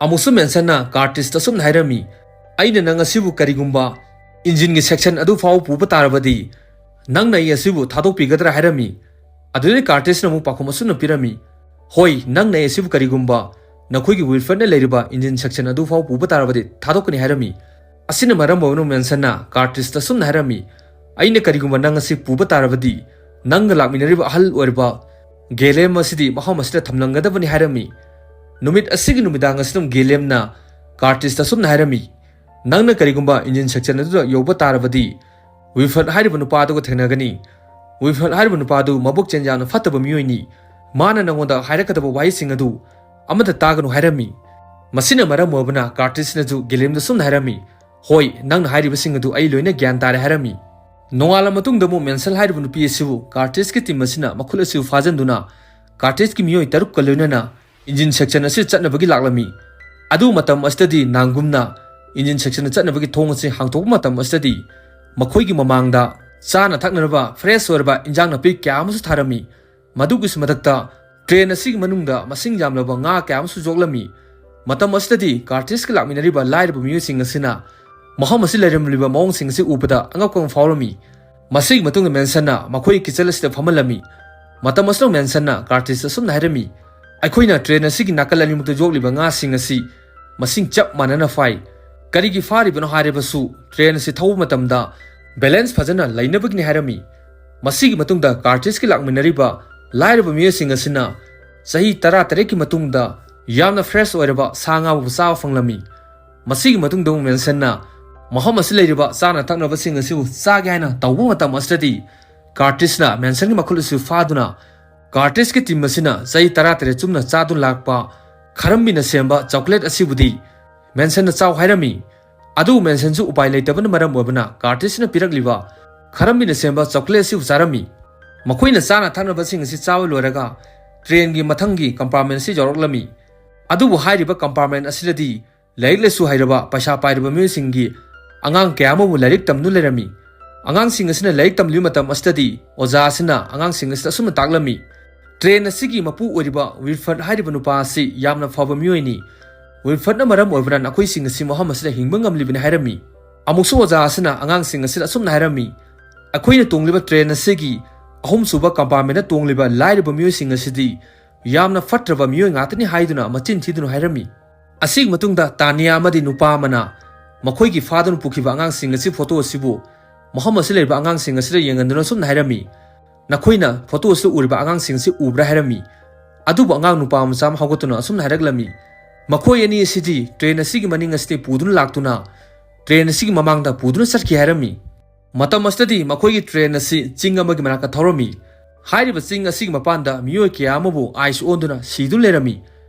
ꯑꯃꯨꯛꯁꯨ ꯃꯦꯟꯁꯟꯅ ꯀꯥꯔꯇꯤꯁꯇ ꯑꯁꯨꯝꯅ ꯍꯥꯏꯔꯝꯃꯤ, "ꯑꯩꯅ ꯅꯪ ꯑꯁꯤꯕꯨ ꯀꯔꯤꯒꯨꯝꯕ ꯏꯟꯖꯤꯟꯒꯤ ꯁꯦꯛꯁꯟ ꯑꯗꯨ ꯐꯥꯎꯕ ꯄꯨꯕ ꯇꯥꯔꯕꯗꯤ ꯅꯪꯅ ꯑꯩ ꯑꯁꯤꯕꯨ ꯊꯥꯗꯣꯛꯄꯤꯒꯗ꯭ꯔꯥ?" ꯍꯥꯏꯔꯝꯃꯤ꯫ ꯑꯗꯨꯗꯩ ꯀꯥꯔꯇꯤꯁꯅ ꯑꯃꯨꯛ ꯄꯥꯎꯈꯨꯝ ꯑꯁꯨꯝꯅ ꯄꯤꯔꯝꯃꯤ, "ꯍꯣꯏ, ꯅꯪꯅ ꯑꯩ ꯑꯁꯤꯕꯨ ꯀꯔꯤꯒꯨꯝꯕ ꯅꯈꯣꯏꯒꯤ ꯋꯤꯜꯐ꯭ꯔꯦꯗꯅ ꯂꯩꯔꯤꯕ ꯏꯟꯖꯤꯟ ꯁꯦꯛꯁꯟ ꯑꯗꯨ ꯐꯥꯎꯕ ꯄꯨꯕ ꯇꯥꯔꯕꯗꯤ ꯊꯥꯗꯣꯛꯀꯅꯤ" ꯍꯥꯏꯔꯝꯃꯤ꯫ ꯑꯁꯤꯅ ꯃꯔꯝ ꯑꯣꯏꯗꯨꯅ ꯃꯦꯟꯁꯟꯅ ꯀꯥꯔꯇꯤꯁꯇ ꯑꯁꯨꯝꯅ ꯍꯥꯏꯔꯝꯃꯤ, "ꯑꯩꯅ ꯀꯔꯤꯒꯨꯝꯕ ꯅꯪ ꯑꯁꯤ ꯄꯨꯕ ꯇꯥꯔꯕꯗꯤ ꯅꯪꯒ ꯂꯥꯛꯃꯤꯟꯅꯔꯤꯕ ꯑꯍꯜ ꯑꯣꯏꯔꯕ ꯒꯦꯂꯦꯝ ꯑꯁꯤꯗꯤ ꯃꯐꯝ ꯑꯁꯤꯗ ꯊꯝꯂꯝꯒꯗꯕꯅꯤ" ꯍꯥꯏꯔꯝꯃꯤ꯫ ꯅꯨꯃꯤꯠ ꯑꯁꯤꯒꯤ ꯅꯨꯃꯤꯗꯥꯡ ꯑꯁꯤꯗ ꯒꯦꯂꯦꯝꯅ ꯀꯥꯔꯇꯤꯁꯇ ꯑꯁꯨꯝꯅ ꯍꯥꯏꯔꯝꯃꯤ, "ꯅꯪꯅ ꯀꯔꯤꯒꯨꯝꯕ ꯏꯟꯖꯤꯟ ꯁꯦꯛꯁꯟ ꯑꯗꯨꯗ ꯌꯧꯕ ꯇꯥꯔꯕꯗꯤ ꯋꯤꯜꯐ꯭ꯔꯦꯗ ꯍꯥꯏꯔꯤꯕ ꯅꯨꯄꯥ ꯑꯗꯨꯒ ꯊꯦꯡꯅꯒꯅꯤ꯫ ꯋꯤꯜꯐ꯭ꯔꯦꯗ ꯍꯥꯏꯔꯤꯕ ꯅꯨꯄꯥ ꯑꯗꯨ ꯃꯕꯨꯛ ꯆꯦꯟ ꯌꯥꯝꯅ ꯐꯠꯇꯕ ꯃꯤꯑꯣꯏꯅꯤ꯫ ꯃꯥꯅ ꯅꯉꯣꯟꯗ ꯍꯥꯏꯔꯛꯀꯗꯕ ꯋꯥꯍꯩꯁꯤꯡ ꯑꯗꯨ ꯑꯃꯠꯇ ꯇꯥꯒꯅꯨ" ꯍꯥꯏꯔꯝꯃꯤ꯫ ꯃꯁꯤꯅ ꯃꯔꯝ ꯑꯣꯏꯕꯅ ꯀꯥꯔꯇꯤꯁꯅꯁꯨ ꯒꯤꯂꯤꯝꯗ ꯁꯨꯝꯅ ꯍꯥꯏꯔꯝꯃꯤ, "ꯍꯣꯏ, ꯅꯪꯅ ꯍꯥꯏꯔꯤꯕꯁꯤꯡ ꯑꯗꯨ ꯑꯩ ꯂꯣꯏꯅ ꯒ꯭ꯌꯥꯟ ꯇꯥꯔꯦ" ꯍꯥꯏꯔꯝꯃꯤ꯫ ꯅꯣꯡꯉꯥꯜꯂ ꯃꯇꯨꯡꯗ ꯑꯃꯨꯛ ꯃꯦꯟꯁꯟ ꯍꯥꯏꯔꯤꯕ ꯅꯨꯄꯤ ꯑꯁꯤꯕꯨ ꯀꯥꯔꯇꯤꯁꯀꯤ ꯇꯤꯝ ꯑꯁꯤꯅ ꯃꯈꯨꯠ ꯑꯁꯤꯕꯨ ꯐꯥꯖꯤꯟꯗꯨꯅ ꯀꯥꯔꯇꯤꯁꯀꯤ ꯃꯤꯑꯣꯏ ꯇꯔꯨꯛꯀ ꯂꯣꯏꯅꯅ ꯏꯟꯖꯤꯟ ꯁꯦꯛꯁꯟ ꯑꯁꯤꯗ ꯆꯠꯅꯕꯒꯤ ꯂꯥꯛꯂꯝꯃꯤ꯫ ꯑꯗꯨ ꯃꯇꯝ ꯑꯁꯤꯗꯗꯤ ꯅꯥꯡꯒꯨꯝꯅ ꯏꯟꯖꯤꯟ ꯁꯦꯛꯁꯟꯗ ꯆꯠꯅꯕꯒꯤ ꯊꯣꯡ ꯑꯁꯤ ꯍꯥꯡꯗꯣꯛꯄ ꯃꯇꯝ ꯑꯁꯤꯗꯗꯤ ꯃꯈꯣꯏꯒꯤ ꯃꯃꯥꯡꯗ ꯆꯥꯅ ꯊꯛꯅꯅꯕ ꯐ꯭ꯔꯦꯁ ꯑꯣꯏꯔꯕ ꯏꯟꯖꯥꯡ ꯅꯥꯄꯤ ꯀꯌꯥ ꯑꯃꯁꯨ ꯊꯥꯔꯝꯃꯤ꯫ ꯃꯗꯨꯒꯤꯁꯨ ꯃꯊꯛꯇ ꯇ꯭ꯔꯦꯟ ꯑꯁꯤꯒꯤ ꯃꯅꯨꯡꯗ ꯃꯁꯤꯡ ꯌꯥꯝꯂꯕ ꯉꯥ ꯀꯌꯥ ꯑꯃꯁꯨ ꯌꯣꯛꯂꯝꯃꯤ꯫ ꯃꯇꯝ ꯑꯁꯤꯗꯗꯤ ꯀꯥꯔꯇꯤꯁꯀ ꯂꯥꯛꯃꯤꯟꯅꯔꯤꯕ ꯂꯥꯏꯔꯕ ꯃꯤꯑꯣꯏꯁꯤꯡ ꯑꯁꯤꯅ ꯃꯐꯝ ꯑꯁꯤ ꯂꯩꯔꯝꯂꯤꯕ ꯃꯑꯣꯡꯁꯤꯡ ꯑꯁꯤ ꯎꯕꯗ ꯑꯉꯛꯄ ꯑꯃ ꯐꯥꯎꯔꯝꯃꯤ꯫ ꯃꯁꯤꯒꯤ ꯃꯇꯨꯡꯗ ꯃꯦꯟꯁꯟꯅ ꯃꯈꯣꯏꯒꯤ ꯀꯤꯆꯟ ꯑꯁꯤꯗ ꯐꯝꯍꯜꯂꯝꯃꯤ꯫ ꯃꯇꯝ ꯑꯁꯤꯗ ꯃꯦꯟꯁꯟꯅ ꯀꯥꯔꯇꯤꯁꯇ ꯑꯁꯨꯝꯅ ꯍꯥꯏꯔꯝꯃꯤ, "ꯑꯩꯈꯣꯏꯅ ꯇ꯭ꯔꯦꯟ ꯑꯁꯤꯒꯤ ꯅꯥꯀꯜ ꯑꯅꯤꯃꯛꯇ ꯌꯣꯛꯂꯤꯕ ꯉꯥꯁꯤꯡ ꯑꯁꯤ ꯃꯁꯤꯡ ꯆꯞ ꯃꯥꯟꯅꯅ ꯐꯥꯏ꯫ ꯀꯔꯤꯒꯤ ꯐꯥꯔꯤꯕꯅꯣ ꯍꯥꯏꯔꯕꯁꯨ ꯇ꯭ꯔꯦꯟ ꯑꯁꯤ ꯊꯧꯕ ꯃꯇꯝꯗ ꯕꯦꯂꯦꯟꯁ ꯐꯖꯅ ꯂꯩꯅꯕꯒꯤꯅꯤ" ꯍꯥꯏꯔꯝꯃꯤ꯫ ꯃꯁꯤꯒꯤ ꯃꯇꯨꯡꯗ ꯀꯥꯔꯇꯤꯁꯀꯤ ꯂꯥꯛꯃꯤꯟꯅꯔꯤꯕ ꯂꯥꯏꯔꯕ ꯃꯤꯑꯣꯏꯁꯤꯡ ꯑꯁꯤꯅ ꯆꯍꯤ ꯇꯔꯥ ꯇꯔꯦꯠꯀꯤ ꯃꯇꯨꯡꯗ ꯌꯥꯝꯅ ꯐ꯭ꯔꯦꯁ ꯑꯣꯏꯔꯕ ꯁꯥ ꯉꯥ ꯐꯥꯎꯕ ꯆꯥꯕ ꯐꯪꯂꯝꯃꯤ꯫ ꯃꯁꯤꯒꯤ ꯃꯇꯨꯡꯗ ꯑꯃꯨꯛ ꯃꯦꯟꯁꯟꯅ ꯃꯐꯝ ꯑꯁꯤ ꯂꯩꯔꯤꯕ ꯆꯥꯅ ꯊꯛꯅꯕꯁꯤꯡ ꯑꯁꯤꯕꯨ ꯆꯥꯒꯦ ꯍꯥꯏꯅ ꯇꯧꯕ ꯃꯇꯝ ꯑꯁꯤꯗꯗꯤ ꯀꯥꯔꯇꯤꯁꯅ ꯃꯦꯟꯁꯟꯒꯤ ꯃꯈꯨꯠ ꯑꯁꯤ ꯐꯥꯗꯨꯅ ꯀꯥꯔꯇꯤꯁꯀꯤ ꯇꯤꯝ ꯑꯁꯤꯅ ꯆꯍꯤ ꯇꯔꯥ ꯇꯔꯦꯠ ꯆꯨꯝꯅ ꯆꯥꯗꯨꯅ ꯂꯥꯛꯄ ꯈꯔꯝꯕꯤꯅ ꯁꯦꯝꯕ ꯆꯣꯀ꯭ꯂꯦꯠ ꯑꯁꯤꯕꯨꯗꯤ ꯃꯦꯟꯁꯟꯅ ꯆꯥꯎ ꯍꯥꯏꯔꯝꯃꯤ꯫ ꯑꯗꯨꯕꯨ ꯃꯦꯟꯁꯟꯁꯨ ꯎꯄꯥꯏ ꯂꯩꯇꯕꯅ ꯃꯔꯝ ꯑꯣꯏꯕꯅ ꯀꯥꯔꯇꯤꯁꯅ ꯄꯤꯔꯛꯂꯤꯕ ꯈꯔꯝꯕꯤꯅ ꯁꯦꯝꯕ ꯆꯣꯀ꯭ꯂꯦꯠ ꯑꯁꯤꯕꯨ ꯆꯥꯔꯝꯃꯤ꯫ ꯃꯈꯣꯏꯅ ꯆꯥꯅ ꯊꯛꯅꯕꯁꯤꯡ ꯑꯁꯤ ꯆꯥꯕ ꯂꯣꯏꯔꯒ ꯇ꯭ꯔꯦꯟꯒꯤ ꯃꯊꯪꯒꯤ ꯀꯝꯄꯥꯔꯠꯃꯦꯟ ꯑꯁꯤ ꯌꯧꯔꯛꯂꯝꯃꯤ꯫ ꯑꯗꯨꯕꯨ ꯍꯥꯏꯔꯤꯕ ꯀꯝꯄꯥꯔꯠꯃꯦꯟ ꯑꯁꯤꯗꯗꯤ ꯂꯥꯏꯔꯤꯛ ꯂꯥꯏꯁꯨ ꯍꯩꯔꯕ, ꯄꯩꯁꯥ ꯄꯥꯏꯔꯕ ꯃꯤꯑꯣꯏꯁꯤꯡꯒꯤ ꯑꯉꯥꯡ ꯀꯌꯥ ꯑꯃꯕꯨ ꯂꯥꯏꯔꯤꯛ ꯇꯝꯗꯨꯅ ꯂꯩꯔꯝꯃꯤ꯫ ꯑꯉꯥꯡꯁꯤꯡ ꯑꯁꯤꯅ ꯂꯥꯏꯔꯤꯛ ꯇꯝꯂꯤꯕ ꯃꯇꯝ ꯑꯁꯤꯗꯗꯤ ꯑꯣꯖꯥ ꯑꯁꯤꯅ ꯑꯉꯥꯡꯁꯤꯡ ꯑꯁꯤꯗ ꯑꯁꯨꯝꯅ ꯇꯥꯛꯂꯝꯃꯤ, "ꯇ꯭ꯔꯦꯟ ꯑꯁꯤꯒꯤ ꯃꯄꯨ ꯑꯣꯏꯔꯤꯕ ꯋꯤꯜꯐꯔꯠ ꯍꯥꯏꯔꯤꯕ ꯅꯨꯄꯥ ꯑꯁꯤ ꯌꯥꯝꯅ ꯐꯕ ꯃꯤꯑꯣꯏꯅꯤ꯫ ꯋꯤꯜꯐꯔꯠꯅ ꯃꯔꯝ ꯑꯣꯏꯕꯅ ꯅꯈꯣꯏꯁꯤꯡ ꯑꯁꯤ ꯃꯐꯝ ꯑꯁꯤꯗ ꯍꯤꯡꯕ ꯉꯝꯂꯤꯕꯅꯤ" ꯍꯥꯏꯔꯝꯃꯤ꯫ ꯑꯃꯨꯛꯁꯨ ꯑꯣꯖꯥ ꯑꯁꯤꯅ ꯑꯉꯥꯡꯁꯤꯡ ꯑꯁꯤꯗ ꯑꯁꯨꯝꯅ ꯍꯥꯏꯔꯝꯃꯤ, "ꯑꯩꯈꯣꯏꯅ ꯇꯣꯡꯂꯤꯕ ꯇ꯭ꯔꯦꯟ ꯑꯁꯤꯒꯤ ꯑꯍꯨꯝꯁꯨꯕ ꯀꯝꯄꯥꯔꯠꯃꯦꯟꯗ ꯇꯣꯡꯂꯤꯕ ꯂꯥꯏꯔꯕ ꯃꯤꯑꯣꯏꯁꯤꯡ ꯑꯁꯤꯗꯤ ꯌꯥꯝꯅ ꯐꯠꯇ꯭ꯔꯕ ꯃꯤꯑꯣꯏ ꯉꯥꯛꯇꯅꯤ" ꯍꯥꯏꯗꯨꯅ ꯃꯆꯤꯟ ꯊꯤꯗꯨꯅ ꯍꯥꯏꯔꯝꯃꯤ꯫ ꯑꯁꯤꯒꯤ ꯃꯇꯨꯡꯗ ꯇꯥꯅꯤꯌꯥ ꯑꯃꯗꯤ ꯅꯨꯄꯥ ꯑꯃꯅ ꯃꯈꯣꯏꯒꯤ ꯐꯥꯗꯨꯅ ꯄꯨꯈꯤꯕ ꯑꯉꯥꯡꯁꯤꯡ ꯑꯁꯤ ꯐꯣꯇꯣ ꯑꯁꯤꯕꯨ ꯃꯐꯝ ꯑꯁꯤ ꯂꯩꯔꯤꯕ ꯑꯉꯥꯡꯁꯤꯡ ꯑꯁꯤꯗ ꯌꯦꯡꯍꯟꯗꯨꯅ ꯑꯁꯨꯝꯅ ꯍꯥꯏꯔꯝꯃꯤ, "ꯅꯈꯣꯏꯅ ꯐꯣꯇꯣ ꯑꯁꯤꯗ ꯎꯔꯤꯕ ꯑꯉꯥꯡꯁꯤꯡ ꯑꯁꯤ ꯎꯕ꯭ꯔꯥ?" ꯍꯥꯏꯔꯝꯃꯤ꯫ ꯑꯗꯨꯕꯨ ꯑꯉꯥꯡ ꯅꯨꯄꯥ ꯃꯆꯥ ꯑꯃ ꯍꯧꯒꯠꯇꯨꯅ ꯑꯁꯨꯝꯅ ꯍꯥꯏꯔꯛꯂꯝꯃꯤ, "ꯃꯈꯣꯏ ꯑꯅꯤ ꯑꯁꯤꯗꯤ ꯇ꯭ꯔꯦꯟ ꯑꯁꯤꯒꯤ ꯃꯅꯤꯡ ꯑꯁꯤꯗ ꯄꯨꯗꯨꯅ ꯂꯥꯛꯇꯨꯅ ꯇ꯭ꯔꯦꯟ ꯑꯁꯤꯒꯤ ꯃꯃꯥꯡꯗ ꯄꯨꯗꯨꯅ ꯆꯠꯈꯤ" ꯍꯥꯏꯔꯝꯃꯤ꯫ ꯃꯇꯝ ꯑꯁꯤꯗꯗꯤ ꯃꯈꯣꯏꯒꯤ ꯇ꯭ꯔꯦꯟ ꯑꯁꯤ ꯆꯤꯡ ꯑꯃꯒꯤ ꯃꯅꯥꯛꯇ ꯊꯧꯔꯝꯃꯤ꯫ ꯍꯥꯏꯔꯤꯕ ꯆꯤꯡ ꯑꯁꯤꯒꯤ ꯃꯄꯥꯟꯗ ꯃꯤꯑꯣꯏ ꯀꯌꯥ ꯑꯃꯕꯨ ꯑꯥꯏꯁ ꯑꯣꯟꯗꯨꯅ ꯁꯤꯗꯨꯅ ꯂꯩꯔꯝꯃꯤ꯫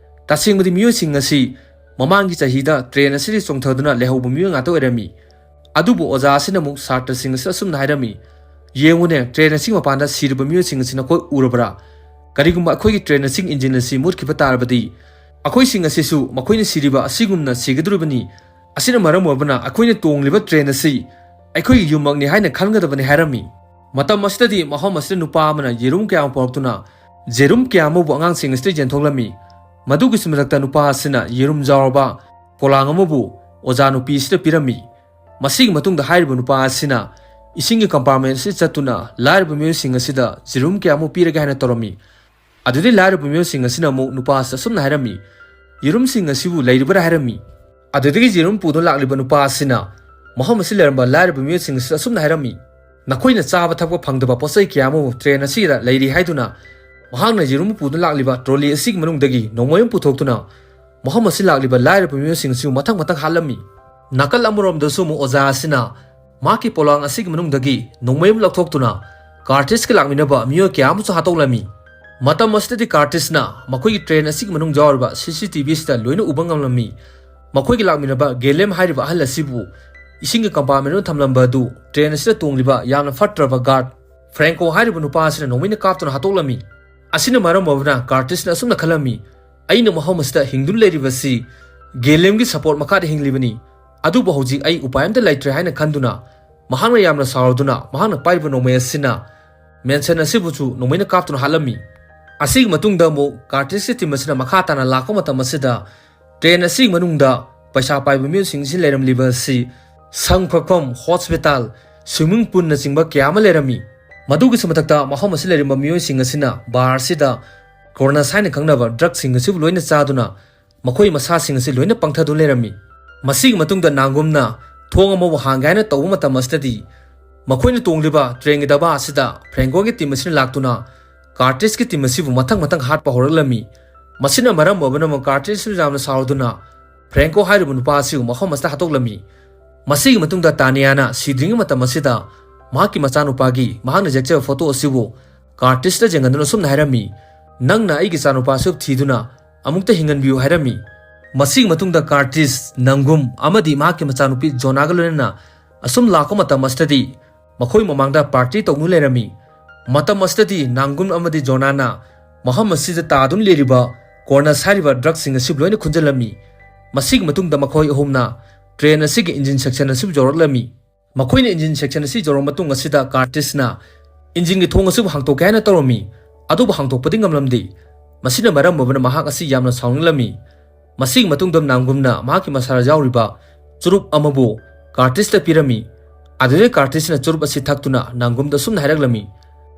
ꯇꯁꯦꯡꯕꯗꯤ ꯃꯤꯑꯣꯏꯁꯤꯡ ꯑꯁꯤ ꯃꯃꯥꯡꯒꯤ ꯆꯍꯤꯗ ꯇ꯭ꯔꯦꯟ ꯑꯁꯤꯗ ꯆꯣꯡꯊꯗꯨꯅ ꯂꯩꯍꯧꯕ ꯃꯤꯑꯣꯏ ꯉꯥꯛꯇ ꯑꯣꯏꯔꯝꯃꯤ꯫ ꯑꯗꯨꯕꯨ ꯑꯣꯖꯥ ꯑꯁꯤꯅ ꯑꯃꯨꯛ ꯁꯥꯇ꯭ꯔꯁꯤꯡ ꯑꯁꯤꯗ ꯑꯁꯨꯝꯅ ꯍꯥꯏꯔꯝꯃꯤ, "ꯌꯦꯡꯉꯨꯅꯦ, ꯇ꯭ꯔꯦꯟ ꯑꯁꯤꯒꯤ ꯃꯄꯥꯟꯗ ꯁꯤꯔꯤꯕ ꯃꯤꯑꯣꯏꯁꯤꯡ ꯑꯁꯤ ꯅꯈꯣꯏ ꯎꯔꯕ꯭ꯔꯥ? ꯀꯔꯤꯒꯨꯝꯕ ꯑꯩꯈꯣꯏꯒꯤ ꯇ꯭ꯔꯦꯟ ꯑꯁꯤꯒꯤ ꯏꯟꯖꯤꯟ ꯑꯁꯤ ꯃꯨꯠꯈꯤꯕ ꯇꯥꯔꯕꯗꯤ ꯑꯩꯈꯣꯏꯁꯤꯡ ꯑꯁꯤꯁꯨ ꯃꯈꯣꯏꯅ ꯁꯤꯔꯤꯕ ꯑꯁꯤꯒꯨꯝꯅ ꯁꯤꯒꯗꯧꯔꯤꯕꯅꯤ꯫ ꯑꯁꯤꯅ ꯃꯔꯝ ꯑꯣꯏꯕꯅ ꯑꯩꯈꯣꯏꯅ ꯇꯣꯡꯂꯤꯕ ꯇ꯭ꯔꯦꯟ ꯑꯁꯤ ꯑꯩꯈꯣꯏꯒꯤ ꯌꯨꯝꯃꯛꯅꯤ ꯍꯥꯏꯅ ꯈꯟꯒꯗꯕꯅꯤ" ꯍꯥꯏꯔꯝꯃꯤ꯫ ꯃꯇꯝ ꯑꯁꯤꯗꯗꯤ ꯃꯐꯝ ꯑꯁꯤꯗ ꯅꯨꯄꯥ ꯑꯃꯅ ꯌꯦꯔꯨꯝ ꯀꯌꯥ ꯑꯃ ꯄꯨꯔꯛꯇꯨꯅ ꯌꯦꯔꯨꯝ ꯀꯌꯥ ꯑꯃꯕꯨ ꯑꯉꯥꯡꯁꯤꯡ ꯑꯁꯤꯗ ꯌꯦꯟꯊꯣꯛꯂꯝꯃꯤ꯫ ꯃꯗꯨꯒꯤꯁꯨ ꯃꯊꯛꯇ ꯅꯨꯄꯥ ꯑꯁꯤꯅ ꯌꯦꯔꯨꯝ ꯌꯥꯎꯔꯕ ꯄꯣꯂꯥꯡ ꯑꯃꯕꯨ ꯑꯣꯖꯥ ꯅꯨꯄꯤ ꯑꯁꯤꯗ ꯄꯤꯔꯝꯃꯤ꯫ ꯃꯁꯤꯒꯤ ꯃꯇꯨꯡꯗ ꯍꯥꯏꯔꯤꯕ ꯅꯨꯄꯥ ꯑꯁꯤꯅ ꯏꯁꯤꯡꯒꯤ ꯀꯝꯄꯥꯔꯠꯃꯦꯟ ꯑꯁꯤꯗ ꯆꯠꯇꯨꯅ ꯂꯥꯏꯔꯕ ꯃꯤꯑꯣꯏꯁꯤꯡ ꯑꯁꯤꯗ ꯌꯦꯔꯨꯝ ꯀꯌꯥ ꯑꯃ ꯄꯤꯔꯒꯦ ꯍꯥꯏꯅ ꯇꯧꯔꯝꯃꯤ꯫ ꯑꯗꯨꯗꯤ ꯂꯥꯏꯔꯕ ꯃꯤꯑꯣꯏꯁꯤꯡ ꯑꯁꯤꯅ ꯑꯃꯨꯛ ꯅꯨꯄꯥ ꯑꯁꯤꯗ ꯑꯁꯨꯝꯅ ꯍꯥꯏꯔꯝꯃꯤ, "ꯌꯦꯔꯨꯝꯁꯤꯡ ꯑꯁꯤꯕꯨ ꯂꯩꯔꯤꯕ꯭ꯔꯥ?" ꯍꯥꯏꯔꯝꯃꯤ꯫ ꯑꯗꯨꯗꯒꯤ ꯌꯦꯔꯨꯝ ꯄꯨꯗꯨꯅ ꯂꯥꯛꯂꯤꯕ ꯅꯨꯄꯥ ꯑꯁꯤꯅ ꯃꯐꯝ ꯑꯁꯤ ꯂꯩꯔꯝꯕ ꯂꯥꯏꯔꯕ ꯃꯤꯑꯣꯏꯁꯤꯡ ꯑꯁꯤꯗ ꯑꯁꯨꯝꯅ ꯍꯥꯏꯔꯝꯃꯤ, "ꯅꯈꯣꯏꯅ ꯆꯥꯕ ꯊꯛꯄ ꯐꯪꯗꯕ ꯄꯣꯠꯆꯩ ꯀꯌꯥ ꯑꯃ ꯇ꯭ꯔꯦꯟ ꯑꯁꯤꯗ ꯂꯩꯔꯤ" ꯍꯥꯏꯗꯨꯅ ꯃꯍꯥꯛꯅ ꯌꯦꯔꯨꯝ ꯄꯨꯗꯨꯅ ꯂꯥꯛꯂꯤꯕ ꯇ꯭ꯔꯣꯂꯤ ꯑꯁꯤꯒꯤ ꯃꯅꯨꯡꯗꯒꯤ ꯅꯣꯡꯃꯩ ꯑꯃ ꯄꯨꯊꯣꯛꯇꯨꯅ ꯃꯐꯝ ꯑꯁꯤ ꯂꯥꯛꯂꯤꯕ ꯂꯥꯏꯔꯕ ꯃꯤꯑꯣꯏꯁꯤꯡ ꯑꯁꯤꯕꯨ ꯃꯊꯪ ꯃꯊꯪ ꯍꯥꯠꯂꯝꯃꯤ꯫ ꯅꯥꯀꯜ ꯑꯃꯔꯣꯝꯗꯁꯨ ꯑꯃꯨꯛ ꯑꯣꯖꯥ ꯑꯁꯤꯅ ꯃꯍꯥꯛꯀꯤ ꯄꯣꯂꯥꯡ ꯑꯁꯤꯒꯤ ꯃꯅꯨꯡꯗꯒꯤ ꯅꯣꯡꯃꯩ ꯑꯃ ꯂꯧꯊꯣꯛꯇꯨꯅ ꯀꯥꯔꯇꯤꯁꯀ ꯂꯥꯛꯃꯤꯟꯅꯕ ꯃꯤꯑꯣꯏ ꯀꯌꯥ ꯑꯃꯁꯨ ꯍꯥꯠꯇꯣꯛꯂꯝꯃꯤ꯫ ꯃꯇꯝ ꯑꯁꯤꯗꯗꯤ ꯀꯥꯔꯇꯤꯁꯅ ꯃꯈꯣꯏꯒꯤ ꯇ꯭ꯔꯦꯟ ꯑꯁꯤꯒꯤ ꯃꯅꯨꯡ ꯌꯥꯎꯔꯤꯕ ꯁꯤ ꯁꯤ ꯇꯤ ꯚꯤ ꯑꯁꯤꯗ ꯂꯣꯏꯅ ꯎꯕ ꯉꯝꯂꯝꯃꯤ꯫ ꯃꯈꯣꯏꯒꯤ ꯂꯥꯛꯃꯤꯟꯅꯕ ꯒꯦꯂꯦꯝ ꯍꯥꯏꯔꯤꯕ ꯑꯍꯜ ꯑꯁꯤꯕꯨ ꯏꯁꯤꯡꯒꯤ ꯀꯝꯄꯥꯔꯠꯃꯦꯟ ꯑꯃꯗ ꯊꯝꯂꯝꯕ ꯑꯗꯨ ꯇ꯭ꯔꯦꯟ ꯑꯁꯤꯗ ꯇꯣꯡꯂꯤꯕ ꯌꯥꯝꯅ ꯐꯠꯇ꯭ꯔꯕ ꯒꯥꯔꯗ ꯐ꯭ꯔꯦꯡꯀꯣ ꯍꯥꯏꯔꯤꯕ ꯅꯨꯄꯥ ꯑꯁꯤꯅ ꯅꯣꯡꯃꯩꯅ ꯀꯥꯞꯇꯨꯅ ꯍꯥꯠꯇꯣꯛꯂꯝꯃꯤ꯫ ꯑꯁꯤꯅ ꯃꯔꯝ ꯑꯣꯏꯗꯨꯅ ꯀꯥꯔꯇꯤꯁꯅ ꯑꯁꯨꯝꯅ ꯈꯜꯂꯝꯃꯤ, "ꯑꯩꯅ ꯃꯐꯝ ꯑꯁꯤꯗ ꯍꯤꯡꯗꯨꯅ ꯂꯩꯔꯤꯕꯁꯤ ꯒꯦꯂꯦꯝꯒꯤ ꯁꯄꯣꯔꯠ ꯃꯈꯥꯗ ꯍꯤꯡꯂꯤꯕꯅꯤ, ꯑꯗꯨꯕꯨ ꯍꯧꯖꯤꯛ ꯑꯩ ꯎꯄꯥꯏ ꯑꯃꯠꯇ ꯂꯩꯇ꯭ꯔꯦ" ꯍꯥꯏꯅ ꯈꯟꯗꯨꯅ ꯃꯍꯥꯛꯅ ꯌꯥꯝꯅ ꯁꯥꯎꯔꯗꯨꯅ ꯃꯍꯥꯛꯅ ꯄꯥꯏꯔꯤꯕ ꯅꯣꯡꯃꯩ ꯑꯁꯤꯅ ꯃꯦꯟꯁꯟ ꯑꯁꯤꯕꯨꯁꯨ ꯅꯣꯡꯃꯩꯅ ꯀꯥꯞꯇꯨꯅ ꯍꯥꯠꯂꯝꯃꯤ꯫ ꯑꯁꯤꯒꯤ ꯃꯇꯨꯡꯗ ꯑꯃꯨꯛ ꯀꯥꯔꯇꯤꯁꯀꯤ ꯇꯤꯝ ꯑꯁꯤꯅ ꯃꯈꯥ ꯇꯥꯅ ꯂꯥꯛꯄ ꯃꯇꯝ ꯑꯁꯤꯗ ꯇ꯭ꯔꯦꯟ ꯑꯁꯤꯒꯤ ꯃꯅꯨꯡꯗ ꯄꯩꯁꯥ ꯄꯥꯏꯕ ꯃꯤꯑꯣꯏꯁꯤꯡ ꯑꯁꯤ ꯂꯩꯔꯝꯂꯤꯕ ꯑꯁꯤ ꯁꯪ ꯐꯛꯐꯝ, ꯍꯣꯁꯄꯤꯇꯥꯜ, ꯁ꯭ꯋꯤꯃꯤꯡ ꯄꯨꯜꯅꯆꯤꯡꯕ ꯀꯌꯥ ꯑꯃ ꯂꯩꯔꯝꯃꯤ꯫ ꯃꯗꯨꯒꯤꯁꯨ ꯃꯊꯛꯇ ꯃꯐꯝ ꯑꯁꯤ ꯂꯩꯔꯤꯕ ꯃꯤꯑꯣꯏꯁꯤꯡ ꯑꯁꯤꯅ ꯕꯥꯔ ꯑꯁꯤꯗ ꯀꯣꯔꯅꯁ ꯍꯥꯏꯅ ꯈꯪꯅꯕ ꯗ꯭ꯔꯒꯁꯤꯡ ꯑꯁꯤꯕꯨ ꯂꯣꯏꯅ ꯆꯥꯗꯨꯅ ꯃꯈꯣꯏ ꯃꯁꯥꯁꯤꯡ ꯑꯁꯤ ꯂꯣꯏꯅ ꯄꯪꯊꯗꯨꯅ ꯂꯩꯔꯝꯃꯤ꯫ ꯃꯁꯤꯒꯤ ꯃꯇꯨꯡꯗ ꯅꯥꯡꯒꯨꯝꯅ ꯊꯣꯡ ꯑꯃꯕꯨ ꯍꯥꯡꯒꯦ ꯍꯥꯏꯅ ꯇꯧꯕ ꯃꯇꯝ ꯑꯁꯤꯗꯗꯤ ꯃꯈꯣꯏꯅ ꯇꯣꯡꯂꯤꯕ ꯇ꯭ꯔꯦꯟꯒꯤ ꯗꯕꯥ ꯑꯁꯤꯗ ꯐ꯭ꯔꯦꯡꯀꯣꯒꯤ ꯇꯤꯝ ꯑꯁꯤꯅ ꯂꯥꯛꯇꯨꯅ ꯀꯥꯔꯇꯤꯁꯀꯤ ꯇꯤꯝ ꯑꯁꯤꯕꯨ ꯃꯊꯪ ꯃꯊꯪ ꯍꯥꯠꯄ ꯍꯧꯔꯛꯂꯝꯃꯤ꯫ ꯃꯁꯤꯅ ꯃꯔꯝ ꯑꯣꯏꯕꯅ ꯀꯥꯔꯇꯤꯁꯁꯨ ꯌꯥꯝꯅ ꯁꯥꯎꯗꯨꯅ ꯐ꯭ꯔꯦꯡꯀꯣ ꯍꯥꯏꯔꯤꯕ ꯅꯨꯄꯥ ꯑꯁꯤꯕꯨ ꯃꯐꯝ ꯑꯁꯤꯗ ꯍꯥꯠꯇꯣꯛꯂꯝꯃꯤ꯫ ꯃꯁꯤꯒꯤ ꯃꯇꯨꯡꯗ ꯇꯥꯅꯤꯌꯥꯅ ꯁꯤꯗ꯭ꯔꯤꯉꯩ ꯃꯇꯝ ꯑꯁꯤꯗ ꯃꯍꯥꯛꯀꯤ ꯃꯆꯥꯅꯨꯄꯥꯒꯤ ꯃꯍꯥꯛꯅ ꯌꯦꯛꯆꯕ ꯐꯣꯇꯣ ꯑꯁꯤꯕꯨ ꯀꯥꯔꯇꯤꯁꯇ ꯌꯦꯡꯍꯟꯗꯨꯅ ꯑꯁꯨꯝꯅ ꯍꯥꯏꯔꯝꯃꯤ, "ꯅꯪꯅ ꯑꯩꯒꯤ ꯏꯆꯥꯅꯨꯄꯥ ꯑꯁꯤꯕꯨ ꯊꯤꯗꯨꯅ ꯑꯃꯨꯛꯇ ꯍꯤꯡꯍꯟꯕꯤꯌꯨ" ꯍꯥꯏꯔꯝꯃꯤ꯫ ꯃꯁꯤꯒꯤ ꯃꯇꯨꯡꯗ ꯀꯥꯔꯇꯤꯁ, ꯅꯪꯒꯨꯝ ꯑꯃꯗꯤ ꯃꯍꯥꯛꯀꯤ ꯃꯆꯥꯅꯨꯄꯤ ꯖꯣꯅꯥꯒ ꯂꯣꯏꯅꯅ ꯑꯁꯨꯝ ꯂꯥꯛꯄ ꯃꯇꯝ ꯑꯁꯤꯗꯗꯤ ꯃꯈꯣꯏ ꯃꯃꯥꯡꯗ ꯄꯥꯔꯇꯤ ꯇꯧꯗꯨꯅ ꯂꯩꯔꯝꯃꯤ꯫ ꯃꯇꯝ ꯑꯁꯤꯗꯗꯤ ꯅꯥꯡꯒꯨꯝ ꯑꯃꯗꯤ ꯖꯣꯅꯥꯅ ꯃꯐꯝ ꯑꯁꯤꯗ ꯇꯥꯗꯨꯅ ꯂꯩꯔꯤꯕ ꯀꯣꯔꯅꯁ ꯍꯥꯏꯔꯤꯕ ꯗ꯭ꯔꯒꯁꯤꯡ ꯑꯁꯤꯕꯨ ꯂꯣꯏꯅ ꯈꯨꯟꯖꯤꯜꯂꯝꯃꯤ꯫ ꯃꯁꯤꯒꯤ ꯃꯇꯨꯡꯗ ꯃꯈꯣꯏ ꯑꯍꯨꯝꯅ ꯇ꯭ꯔꯦꯟ ꯑꯁꯤꯒꯤ ꯏꯟꯖꯤꯟ ꯁꯦꯛꯁꯟ ꯑꯁꯤꯕꯨ ꯌꯧꯔꯛꯂꯝꯃꯤ꯫ ꯃꯈꯣꯏꯅ ꯏꯟꯖꯤꯟ ꯁꯦꯛꯁꯟ ꯑꯁꯤ ꯌꯧꯔꯕ ꯃꯇꯨꯡ ꯑꯁꯤꯗ ꯀꯥꯔꯇꯤꯁꯅ ꯏꯟꯖꯤꯟꯒꯤ ꯊꯣꯡ ꯑꯁꯤꯕꯨ ꯍꯥꯡꯇꯣꯛꯀꯦ ꯍꯥꯏꯅ ꯇꯧꯔꯝꯃꯤ, ꯑꯗꯨꯕꯨ ꯍꯥꯡꯇꯣꯛꯄꯗꯤ ꯉꯝꯂꯝꯗꯦ꯫ ꯃꯁꯤꯅ ꯃꯔꯝ ꯑꯣꯏꯗꯨꯅ ꯃꯍꯥꯛ ꯑꯁꯤ ꯌꯥꯝꯅ ꯁꯥꯎꯅꯤꯡꯂꯝꯃꯤ꯫ ꯃꯁꯤꯒꯤ ꯃꯇꯨꯡꯗ ꯅꯥꯡꯒꯨꯝꯅ ꯃꯍꯥꯛꯀꯤ ꯃꯁꯥꯗ ꯌꯥꯎꯔꯤꯕ ꯆꯨꯔꯨꯞ ꯑꯃꯕꯨ ꯀꯥꯔꯇꯤꯁꯇ ꯄꯤꯔꯝꯃꯤ꯫ ꯑꯗꯨꯗꯩ ꯀꯥꯔꯇꯤꯁꯅ ꯆꯨꯔꯨꯞ ꯑꯁꯤ ꯊꯛꯇꯨꯅ ꯅꯥꯡꯒꯨꯝꯗ ꯑꯁꯨꯝꯅ ꯍꯥꯏꯔꯛꯂꯝꯃꯤ,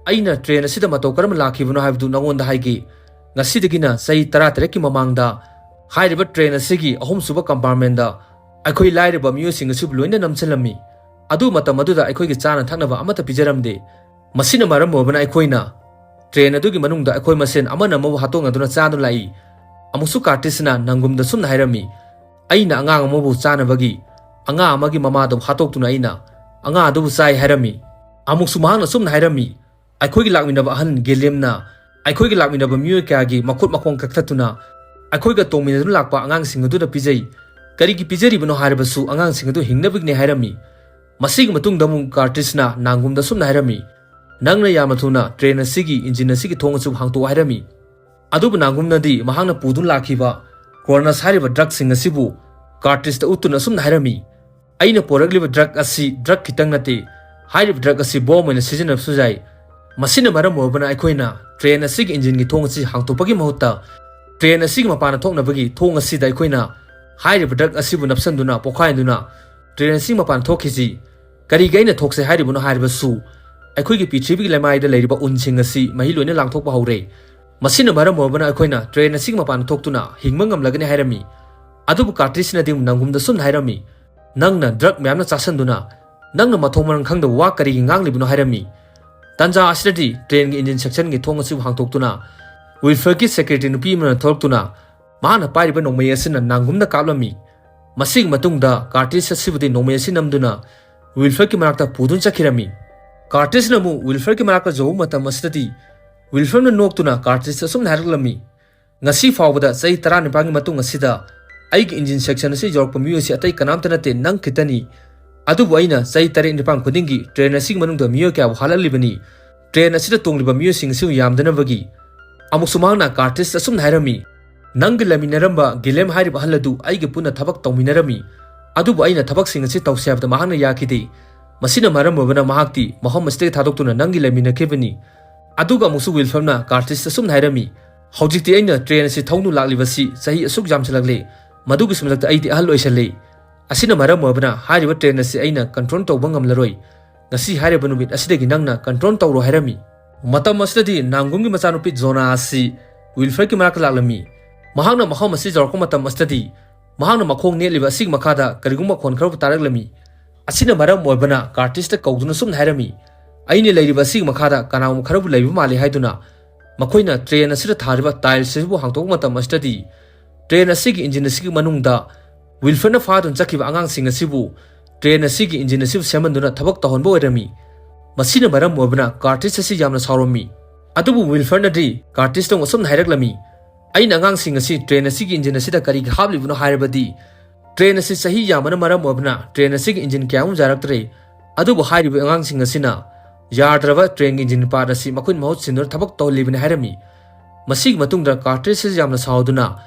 "ꯑꯩꯅ ꯇ꯭ꯔꯦꯟ ꯑꯁꯤꯗ ꯃꯇꯧ ꯀꯔꯝꯅ ꯂꯥꯛꯈꯤꯕꯅꯣ ꯍꯥꯏꯕꯗꯨ ꯅꯉꯣꯟꯗ ꯍꯥꯏꯒꯦ꯫ ꯉꯁꯤꯗꯒꯤꯅ ꯆꯍꯤ ꯇꯔꯥ ꯇꯔꯦꯠꯀꯤ ꯃꯃꯥꯡꯗ ꯍꯥꯏꯔꯤꯕ ꯇ꯭ꯔꯦꯟ ꯑꯁꯤꯒꯤ ꯑꯍꯨꯝꯁꯨꯕ ꯀꯝꯄꯥꯔꯠꯃꯦꯟꯗ ꯑꯩꯈꯣꯏ ꯂꯥꯏꯔꯕ ꯃꯤꯑꯣꯏꯁꯤꯡ ꯑꯁꯤꯕꯨ ꯂꯣꯏꯅ ꯅꯝꯁꯤꯜꯂꯝꯃꯤ꯫ ꯑꯗꯨ ꯃꯇꯝ ꯑꯗꯨꯗ ꯑꯩꯈꯣꯏꯒꯤ ꯆꯥꯅ ꯊꯛꯅꯕ ꯑꯃꯠꯇ ꯄꯤꯖꯔꯝꯗꯦ꯫ ꯃꯁꯤꯅ ꯃꯔꯝ ꯑꯣꯏꯗꯨꯅ ꯑꯩꯈꯣꯏꯅ ꯇ꯭ꯔꯦꯟ ꯑꯗꯨꯒꯤ ꯃꯅꯨꯡꯗ ꯑꯩꯈꯣꯏ ꯃꯁꯦꯟ ꯑꯃꯅ ꯑꯃꯕꯨ ꯍꯥꯠꯇꯣꯛꯅꯗꯨꯅ ꯆꯥꯗꯨꯅ ꯂꯥꯛꯏ꯫" ꯑꯃꯨꯛꯁꯨ ꯀꯥꯔꯇꯤꯁꯅ ꯅꯥꯡꯒꯨꯝꯗ ꯑꯁꯨꯝꯅ ꯍꯥꯏꯔꯝꯃꯤ, "ꯑꯩꯅ ꯑꯉꯥꯡ ꯑꯃꯕꯨ ꯆꯥꯅꯕꯒꯤ ꯑꯉꯥꯡ ꯑꯃꯒꯤ ꯃꯃꯥꯗꯨ ꯍꯥꯠꯇꯣꯛꯇꯨꯅ ꯑꯩꯅ ꯑꯉꯥꯡ ꯑꯗꯨꯕꯨ ꯆꯥꯏ" ꯍꯥꯏꯔꯝꯃꯤ꯫ ꯑꯃꯨꯛꯁꯨ ꯃꯍꯥꯛꯅ ꯑꯁꯨꯝꯅ ꯍꯥꯏꯔꯝꯃꯤ, "ꯑꯩꯈꯣꯏꯒꯤ ꯂꯥꯛꯃꯤꯟꯅꯕ ꯑꯍꯟ ꯒꯤꯂꯤꯝꯅ ꯑꯩꯈꯣꯏꯒꯤ ꯂꯥꯛꯃꯤꯟꯅꯕ ꯃꯤꯑꯣꯏ ꯀꯌꯥꯒꯤ ꯃꯈꯨꯠ ꯃꯈꯣꯡ ꯀꯛꯊꯠꯇꯨꯅ ꯑꯩꯈꯣꯏꯒ ꯇꯣꯡꯃꯤꯟꯅꯗꯨꯅ ꯂꯥꯛꯄ ꯑꯉꯥꯡꯁꯤꯡ ꯑꯗꯨꯗ ꯄꯤꯖꯩ꯫ ꯀꯔꯤꯒꯤ ꯄꯤꯖꯔꯤꯕꯅꯣ ꯍꯥꯏꯔꯕꯁꯨ ꯑꯉꯥꯡꯁꯤꯡ ꯑꯗꯨ ꯍꯤꯡꯅꯕꯒꯤꯅꯤ" ꯍꯥꯏꯔꯝꯃꯤ꯫ ꯃꯁꯤꯒꯤ ꯃꯇꯨꯡꯗ ꯑꯃꯨꯛ ꯀꯥꯔꯇꯤꯁꯅ ꯅꯥꯡꯒꯨꯝꯗ ꯑꯁꯨꯝꯅ ꯍꯥꯏꯔꯝꯃꯤ, "ꯅꯪꯅ ꯌꯥꯝꯅ ꯊꯨꯅ ꯇ꯭ꯔꯦꯟ ꯑꯁꯤꯒꯤ ꯏꯟꯖꯤꯟ ꯑꯁꯤꯒꯤ ꯊꯣꯡ ꯑꯁꯤꯕꯨ ꯍꯥꯡꯇꯣꯛꯎ" ꯍꯥꯏꯔꯝꯃꯤ꯫ ꯑꯗꯨꯕꯨ ꯅꯥꯡꯒꯨꯝꯅꯗꯤ ꯃꯍꯥꯛꯅ ꯄꯨꯗꯨꯅ ꯂꯥꯛꯈꯤꯕ ꯀꯣꯔꯅꯁ ꯍꯥꯏꯔꯤꯕ ꯗ꯭ꯔꯒꯁꯤꯡ ꯑꯁꯤꯕꯨ ꯀꯥꯔꯇꯤꯁꯇ ꯎꯠꯇꯨꯅ ꯑꯁꯨꯝꯅ ꯍꯥꯏꯔꯝꯃꯤ, "ꯑꯩꯅ ꯄꯣꯔꯛꯂꯤꯕ ꯗ꯭ꯔꯒ ꯑꯁꯤ ꯗ꯭ꯔꯒ ꯈꯤꯇꯪ ꯅꯠꯇꯦ, ꯍꯥꯏꯔꯤꯕ ꯗ꯭ꯔꯒ ꯑꯁꯤ ꯕꯣꯝ ꯑꯣꯏꯅ ꯁꯤꯖꯤꯟꯅꯕꯁꯨ ꯌꯥꯏ꯫ ꯃꯁꯤꯅ ꯃꯔꯝ ꯑꯣꯏꯔꯕꯅ ꯑꯩꯈꯣꯏꯅ ꯇ꯭ꯔꯦꯟ ꯑꯁꯤꯒꯤ ꯏꯟꯖꯤꯟꯒꯤ ꯊꯣꯡ ꯑꯁꯤ ꯍꯥꯡꯇꯣꯛꯄꯒꯤ ꯃꯍꯨꯠꯇ ꯇ꯭ꯔꯦꯟ ꯑꯁꯤꯒꯤ ꯃꯄꯥꯟꯗ ꯊꯣꯛꯅꯕꯒꯤ ꯊꯣꯡ ꯑꯁꯤꯗ ꯑꯩꯈꯣꯏꯅ ꯍꯥꯏꯔꯤꯕ ꯗ꯭ꯔꯒ ꯑꯁꯤꯕꯨ ꯅꯞꯁꯟꯗꯨꯅ ꯄꯣꯈꯥꯏꯗꯨꯅ ꯇ꯭ꯔꯦꯟ ꯑꯁꯤꯒꯤ ꯃꯄꯥꯟ ꯊꯣꯛꯈꯤꯁꯤ꯫ ꯀꯔꯤꯒꯤ ꯑꯩꯅ ꯊꯣꯛꯁꯦ ꯍꯥꯏꯔꯤꯕꯅꯣ ꯍꯥꯏꯔꯕꯁꯨ ꯑꯩꯈꯣꯏꯒꯤ ꯄ꯭ꯔꯤꯊꯤꯕꯤꯒꯤ ꯂꯩꯃꯥꯏꯗ ꯂꯩꯔꯤꯕ ꯎꯟꯁꯤꯡ ꯑꯁꯤ ꯃꯍꯤ ꯂꯣꯏꯅ ꯂꯥꯡꯊꯣꯛꯄ ꯍꯧꯔꯦ꯫ ꯃꯁꯤꯅ ꯃꯔꯝ ꯑꯣꯏꯔꯕꯅ ꯑꯩꯈꯣꯏꯅ ꯇ꯭ꯔꯦꯟ ꯑꯁꯤꯒꯤ ꯃꯄꯥꯟꯗ ꯊꯣꯛꯇꯨꯅ ꯍꯤꯡꯕ ꯉꯝꯂꯒꯅꯤ" ꯍꯥꯏꯔꯝꯃꯤ꯫ ꯑꯗꯨꯕꯨ ꯀꯥꯔꯇꯤꯁꯅꯗꯤ ꯅꯥꯡꯒꯨꯝꯗ ꯁꯨꯝꯅ ꯍꯥꯏꯔꯝꯃꯤ, "ꯅꯪꯅ ꯗ꯭ꯔꯒ ꯃꯌꯥꯝꯅ ꯆꯥꯁꯟꯗꯨꯅ ꯅꯪꯅ ꯃꯊꯣꯡ ꯃꯔꯝ ꯈꯪꯗꯕ ꯋꯥ ꯀꯔꯤꯒꯤ ꯉꯥꯡꯂꯤꯕꯅꯣ?" ꯍꯥꯏꯔꯝꯃꯤ꯫ ꯇꯥꯟꯖꯥ ꯑꯁꯤꯗꯗꯤ ꯇ꯭ꯔꯦꯟꯒꯤ ꯏꯟꯖꯤꯟ ꯁꯦꯛꯁꯟꯒꯤ ꯊꯣꯡ ꯑꯁꯤꯕꯨ ꯍꯥꯡꯇꯣꯛꯇꯨꯅ ꯋꯤꯜꯐꯔꯒꯤ ꯁꯦꯀ꯭ꯔꯦꯇꯔꯤ ꯅꯨꯄꯤ ꯑꯃꯅ ꯊꯣꯛꯂꯛꯇꯨꯅ ꯃꯍꯥꯛꯅ ꯄꯥꯏꯔꯤꯕ ꯅꯣꯡꯃꯩ ꯑꯁꯤꯅ ꯅꯥꯡꯒꯨꯝꯗ ꯀꯥꯞꯂꯝꯃꯤ꯫ ꯃꯁꯤꯒꯤ ꯃꯇꯨꯡꯗ ꯀꯥꯔꯇꯤꯁ ꯑꯁꯤꯕꯨꯗꯤ ꯅꯣꯡꯃꯩ ꯑꯁꯤ ꯅꯝꯗꯨꯅ ꯋꯤꯜꯐꯔꯒꯤ ꯃꯅꯥꯛꯇ ꯄꯨꯗꯨꯅ ꯆꯠꯈꯤꯔꯝꯃꯤ꯫ ꯀꯥꯔꯇꯤꯁꯅ ꯑꯃꯨꯛ ꯋꯤꯜꯐꯔꯒꯤ ꯃꯅꯥꯛꯇ ꯌꯧꯕ ꯃꯇꯝ ꯑꯁꯤꯗꯗꯤ ꯋꯤꯜꯐꯔꯅ ꯅꯣꯛꯇꯨꯅ ꯀꯥꯔꯇꯤꯁꯇ ꯑꯁꯨꯝꯅ ꯍꯥꯏꯔꯛꯂꯝꯃꯤ, "ꯉꯁꯤ ꯐꯥꯎꯕꯗ ꯆꯍꯤ ꯇꯔꯥꯅꯤꯄꯥꯟꯒꯤ ꯃꯇꯨꯡ ꯑꯁꯤꯗ ꯑꯩꯒꯤ ꯏꯟꯖꯤꯟ ꯁꯦꯛꯁꯟ ꯑꯁꯤ ꯌꯧꯔꯛꯄ ꯃꯤꯑꯣꯏ ꯑꯁꯤ ꯑꯇꯩ ꯀꯅꯥꯝꯇ ꯅꯠꯇꯦ, ꯅꯪ ꯈꯤꯇꯅꯤ꯫ ꯑꯗꯨꯕꯨ ꯑꯩꯅ ꯆꯍꯤ ꯇꯔꯦꯠ ꯅꯤꯄꯥꯟ ꯈꯨꯗꯤꯡꯒꯤ ꯇ꯭ꯔꯦꯟ ꯑꯁꯤꯒꯤ ꯃꯅꯨꯡꯗ ꯃꯤꯑꯣꯏ ꯀꯌꯥꯕꯨ ꯍꯥꯠꯍꯜꯂꯤꯕꯅꯤ꯫ ꯇ꯭ꯔꯦꯟ ꯑꯁꯤꯗ ꯇꯣꯡꯂꯤꯕ ꯃꯤꯑꯣꯏꯁꯤꯡ ꯑꯁꯤꯕꯨ ꯌꯥꯝꯗꯅꯕꯒꯤ꯫" ꯑꯃꯨꯛꯁꯨ ꯃꯍꯥꯛꯅ ꯀꯥꯔꯇꯤꯁ ꯑꯁꯨꯝꯅ ꯍꯥꯏꯔꯝꯃꯤ, "ꯅꯪꯒ ꯂꯩꯃꯤꯟꯅꯔꯝꯕ ꯒꯤꯂꯦꯝ ꯍꯥꯏꯔꯤꯕ ꯑꯍꯜ ꯑꯗꯨ ꯑꯩꯒ ꯄꯨꯟꯅ ꯊꯕꯛ ꯇꯧꯃꯤꯟꯅꯔꯝꯃꯤ꯫ ꯑꯗꯨꯕꯨ ꯑꯩꯅ ꯊꯕꯛꯁꯤꯡ ꯑꯁꯤ ꯇꯧꯁꯤ ꯍꯥꯏꯕꯗ ꯃꯍꯥꯛꯅ ꯌꯥꯈꯤꯗꯦ꯫ ꯃꯁꯤꯅ ꯃꯔꯝ ꯑꯣꯏꯕꯅ ꯃꯍꯥꯛꯇꯤ ꯃꯐꯝ ꯑꯁꯤꯗꯒꯤ ꯊꯥꯗꯣꯛꯇꯨꯅ ꯅꯪꯒꯤ ꯂꯩꯃꯤꯟꯅꯈꯤꯕꯅꯤ꯫ ꯑꯗꯨꯒ ꯑꯃꯨꯛꯁꯨ ꯋꯤꯜꯐꯔꯅ ꯀꯥꯔꯇꯤꯁꯇ ꯑꯁꯨꯝꯅ ꯍꯥꯏꯔꯝꯃꯤ, "ꯍꯧꯖꯤꯛꯇꯤ ꯑꯩꯅ ꯇ꯭ꯔꯦꯟ ꯑꯁꯤ ꯊꯧꯗꯨꯅ ꯂꯥꯛꯂꯤꯕꯁꯤ ꯆꯍꯤ ꯑꯁꯨꯛ ꯌꯥꯝꯁꯤꯜꯂꯛꯂꯦ, ꯃꯗꯨꯒꯤꯁꯨ ꯃꯊꯛꯇ ꯑꯩꯗꯤ ꯑꯍꯜ ꯑꯣꯏꯁꯜꯂꯦ꯫ ꯑꯁꯤꯅ ꯃꯔꯝ ꯑꯣꯏꯕꯅ ꯍꯥꯏꯔꯤꯕ ꯇ꯭ꯔꯦꯟ ꯑꯁꯤ ꯑꯩꯅ ꯀꯟꯇ꯭ꯔꯣꯜ ꯇꯧꯕ ꯉꯝꯂꯔꯣꯏ꯫ ꯉꯁꯤ ꯍꯥꯏꯔꯤꯕ ꯅꯨꯃꯤꯠ ꯑꯁꯤꯗꯒꯤ ꯅꯪꯅ ꯀꯟꯇ꯭ꯔꯣꯜ ꯇꯧꯔꯣ" ꯍꯥꯏꯔꯝꯃꯤ꯫ ꯃꯇꯝ ꯑꯁꯤꯗꯗꯤ ꯅꯥꯝꯒꯨꯝꯒꯤ ꯃꯆꯥꯅꯨꯄꯤ ꯖꯣꯅꯥ ꯑꯁꯤ ꯋꯤꯜꯐꯔꯒꯤ ꯃꯅꯥꯛꯇ ꯂꯥꯛꯂꯝꯃꯤ꯫ ꯃꯍꯥꯛꯅ ꯃꯐꯝ ꯑꯁꯤ ꯌꯧꯔꯛꯄ ꯃꯇꯝ ꯑꯁꯤꯗꯗꯤ ꯃꯍꯥꯛꯅ ꯃꯈꯣꯡ ꯅꯦꯠꯂꯤꯕ ꯑꯁꯤꯒꯤ ꯃꯈꯥꯗ ꯀꯔꯤꯒꯨꯝꯕ ꯃꯈꯣꯟ ꯈꯔꯕꯨ ꯇꯥꯔꯛꯂꯝꯃꯤ꯫ ꯑꯁꯤꯅ ꯃꯔꯝ ꯑꯣꯏꯕꯅ ꯀꯥꯔꯇꯤꯁꯇ ꯀꯧꯗꯨꯅ ꯁꯨꯝꯅ ꯍꯥꯏꯔꯝꯃꯤ, "ꯑꯩꯅ ꯂꯩꯔꯤꯕ ꯑꯁꯤꯒꯤ ꯃꯈꯥꯗ ꯀꯅꯥꯒꯨꯝꯕ ꯈꯔꯕꯨ ꯂꯩꯕ ꯃꯥꯜꯂꯤ" ꯍꯥꯏꯗꯨꯅ ꯃꯈꯣꯏꯅ ꯇ꯭ꯔꯦꯟ ꯑꯁꯤꯗ ꯊꯥꯔꯤꯕ ꯇꯥꯏꯜꯁ ꯑꯁꯤꯕꯨ ꯍꯥꯡꯗꯣꯛꯄ ꯃꯇꯝ ꯑꯁꯤꯗꯗꯤ ꯇ꯭ꯔꯦꯟ ꯑꯁꯤꯒꯤ ꯏꯟꯖꯤꯟ ꯑꯁꯤꯒꯤ ꯃꯅꯨꯡꯗ ꯋꯤꯜꯐꯔꯅ ꯐꯥꯗꯨꯅ ꯆꯠꯈꯤꯕ ꯑꯉꯥꯡꯁꯤꯡ ꯑꯁꯤꯕꯨ ꯇ꯭ꯔꯦꯟ ꯑꯁꯤꯒꯤ ꯏꯟꯖꯤꯟ ꯑꯁꯤꯕꯨ ꯁꯦꯝꯍꯟꯗꯨꯅ ꯊꯕꯛ ꯇꯧꯍꯟꯕ ꯑꯣꯏꯔꯝꯃꯤ꯫ ꯃꯁꯤꯅ ꯃꯔꯝ ꯑꯣꯏꯕꯅ ꯀꯥꯔꯇꯤꯁ ꯑꯁꯤ ꯌꯥꯝꯅ ꯁꯥꯎꯔꯝꯃꯤ꯫ ꯑꯗꯨꯕꯨ ꯋꯤꯜꯐꯔꯅꯗꯤ ꯀꯥꯔꯇꯤꯁꯇ ꯑꯃꯨꯛ ꯑꯁꯨꯝꯅ ꯍꯥꯏꯔꯛꯂꯝꯃꯤ, "ꯑꯩꯅ ꯑꯉꯥꯡꯁꯤꯡ ꯑꯁꯤ ꯇ꯭ꯔꯦꯟ ꯑꯁꯤꯒꯤ ꯏꯟꯖꯤꯟ ꯑꯁꯤꯗ ꯀꯔꯤꯒꯤ ꯍꯥꯞꯂꯤꯕꯅꯣ ꯍꯥꯏꯔꯕꯗꯤ ꯇ꯭ꯔꯦꯟ ꯑꯁꯤ ꯆꯍꯤ ꯌꯥꯝꯕꯅ ꯃꯔꯝ ꯑꯣꯏꯕꯅ ꯇ꯭ꯔꯦꯟ ꯑꯁꯤꯒꯤ ꯏꯟꯖꯤꯟ ꯀꯌꯥ ꯑꯃ ꯌꯥꯔꯛꯇ꯭ꯔꯦ꯫ ꯑꯗꯨꯕꯨ ꯍꯥꯏꯔꯤꯕ ꯑꯉꯥꯡꯁꯤꯡ ꯑꯁꯤꯅ ꯌꯥꯗ꯭ꯔꯕ ꯇ꯭ꯔꯦꯟꯒꯤ ꯏꯟꯖꯤꯟ ꯄꯥꯔꯠ ꯑꯁꯤ ꯃꯈꯣꯏꯅ ꯃꯍꯨꯠ ꯁꯤꯟꯗꯨꯅ ꯊꯕꯛ ꯇꯧꯍꯜꯂꯤꯕꯅꯤ" ꯍꯥꯏꯔꯝꯃꯤ꯫ ꯃꯁꯤꯒꯤ ꯃꯇꯨꯡꯗ ꯀꯥꯔꯇꯤꯁ ꯑꯁꯤ ꯌꯥꯝꯅ ꯁꯥꯎꯗꯨꯅ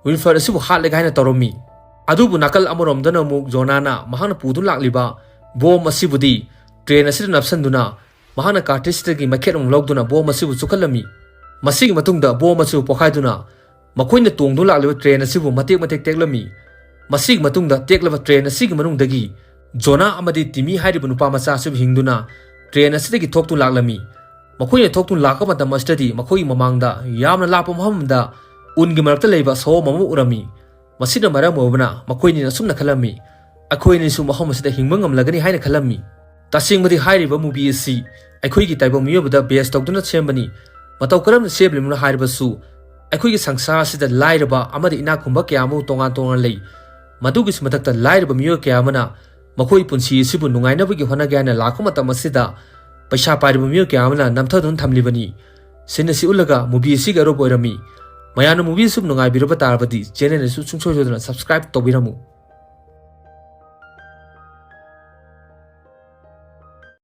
ꯋꯤꯜꯐꯔ ꯑꯁꯤꯕꯨ ꯍꯥꯠꯂꯒꯦ ꯍꯥꯏꯅ ꯇꯧꯔꯝꯃꯤ꯫ ꯑꯗꯨꯕꯨ ꯅꯥꯀꯜ ꯑꯃꯔꯣꯝꯗꯅ ꯑꯃꯨꯛ ꯖꯣꯅꯥꯅ ꯃꯍꯥꯛꯅ ꯄꯨꯗꯨꯅ ꯂꯥꯛꯂꯤꯕ ꯕꯣꯝ ꯑꯁꯤꯕꯨꯗꯤ ꯇ꯭ꯔꯦꯟ ꯑꯁꯤꯗ ꯅꯞꯁꯤꯟꯗꯨꯅ ꯃꯍꯥꯛꯅ ꯀꯥꯔꯇꯤꯁꯇꯒꯤ ꯃꯩꯈꯦꯠ ꯑꯃ ꯂꯧꯗꯨꯅ ꯕꯣꯝ ꯑꯁꯤꯕꯨ ꯆꯨꯞꯈꯠꯂꯝꯃꯤ꯫ ꯃꯁꯤꯒꯤ ꯃꯇꯨꯡꯗ ꯕꯣꯝ ꯑꯁꯤꯕꯨ ꯄꯣꯈꯥꯏꯗꯨꯅ ꯃꯈꯣꯏꯅ ꯇꯣꯡꯗꯨꯅ ꯂꯥꯛꯂꯤꯕ ꯇ꯭ꯔꯦꯟ ꯑꯁꯤꯕꯨ ꯃꯇꯦꯛ ꯃꯇꯦꯛ ꯇꯦꯛꯂꯝꯃꯤ꯫ ꯃꯁꯤꯒꯤ ꯃꯇꯨꯡꯗ ꯇꯦꯛꯂꯕ ꯇ꯭ꯔꯦꯟ ꯑꯁꯤꯒꯤ ꯃꯅꯨꯡꯗꯒꯤ ꯖꯣꯅꯥ ꯑꯃꯗꯤ ꯇꯤꯃꯤ ꯍꯥꯏꯔꯤꯕ ꯅꯨꯄꯥ ꯃꯆꯥ ꯑꯁꯤꯕꯨ ꯍꯤꯡꯗꯨꯅ ꯇ꯭ꯔꯦꯟ ꯑꯁꯤꯗꯒꯤ ꯊꯣꯛꯇꯨꯅ ꯂꯥꯛꯂꯝꯃꯤ꯫ ꯃꯈꯣꯏꯅ ꯊꯣꯛꯇꯨꯅ ꯂꯥꯛꯄ ꯃꯇꯝ ꯑꯁꯤꯗꯗꯤ ꯃꯈꯣꯏꯒꯤ ꯃꯃꯥꯡꯗ ꯌꯥꯝꯅ ꯂꯥꯞꯄ ꯃꯐꯝ ꯑꯃꯗ ꯎꯟꯒꯤ ꯃꯔꯛꯇ ꯂꯩꯕ ꯁꯑꯣꯝ ꯑꯃ ꯎꯔꯝꯃꯤ꯫ ꯃꯁꯤꯅ ꯃꯔꯝ ꯑꯣꯏꯕꯅ ꯃꯈꯣꯏꯅꯤꯅ ꯑꯁꯨꯝꯅ ꯈꯜꯂꯝꯃꯤ, "ꯑꯩꯈꯣꯏ ꯑꯅꯤꯁꯨ ꯃꯐꯝ ꯑꯁꯤꯗ ꯍꯤꯡꯕ ꯉꯝꯂꯒꯅꯤ" ꯍꯥꯏꯅ ꯈꯜꯂꯝꯃꯤ꯫ ꯇꯁꯦꯡꯕꯗꯤ ꯍꯥꯏꯔꯤꯕ ꯃꯨꯚꯤ ꯑꯁꯤ ꯑꯩꯈꯣꯏꯒꯤ ꯇꯥꯏꯕꯪ ꯃꯤꯑꯣꯏꯕꯗ ꯕꯦꯁ ꯇꯧꯗꯨꯅ ꯁꯦꯝꯕꯅꯤ꯫ ꯃꯇꯧ ꯀꯔꯝꯅ ꯁꯦꯝꯂꯤꯕꯅꯣ ꯍꯥꯏꯔꯕꯁꯨ ꯑꯩꯈꯣꯏꯒꯤ ꯁꯪꯁꯥꯔ ꯑꯁꯤꯗ ꯂꯥꯏꯔꯕ ꯑꯃꯗꯤ ꯏꯅꯥꯛ ꯈꯨꯟꯕ ꯀꯌꯥ ꯑꯃ ꯇꯣꯉꯥꯟ ꯇꯣꯉꯥꯟꯅ ꯂꯩ꯫ ꯃꯗꯨꯒꯤꯁꯨ ꯃꯊꯛꯇ ꯂꯥꯏꯔꯕ ꯃꯤꯑꯣꯏ ꯀꯌꯥ ꯑꯃꯅ ꯃꯈꯣꯏ ꯄꯨꯟꯁꯤ ꯑꯁꯤꯕꯨ ꯅꯨꯡꯉꯥꯏꯅꯕꯒꯤ ꯍꯣꯠꯅꯒꯦ ꯍꯥꯏꯅ ꯂꯥꯛꯄ ꯃꯇꯝ ꯑꯁꯤꯗ ꯄꯩꯁꯥ ꯄꯥꯏꯔꯕ ꯃꯤꯑꯣꯏ ꯀꯌꯥ ꯑꯃꯅ ꯅꯝꯊꯗꯨꯅ ꯊꯝꯂꯤꯕꯅꯤ꯫ ꯁꯤꯟ ꯑꯁꯤ ꯎꯠꯂꯒ ꯃꯨꯚꯤ ꯑꯁꯤꯒꯤ ꯑꯔꯣꯏꯕ ꯑꯣꯏꯔꯝꯃꯤ꯫ ꯃꯌꯥꯝꯅ ꯃꯨꯚꯤ ꯑꯁꯤ ꯅꯨꯡꯉꯥꯏꯕꯤꯔꯕ ꯇꯥꯔꯕꯗꯤ ꯆꯦꯅꯦꯜ ꯑꯁꯤ ꯁꯨꯡꯁꯣꯏ ꯁꯣꯏꯗꯅ ꯁꯕꯁꯀ꯭ꯔꯥꯏꯕ ꯇꯧꯕꯤꯔꯝꯃꯨ꯫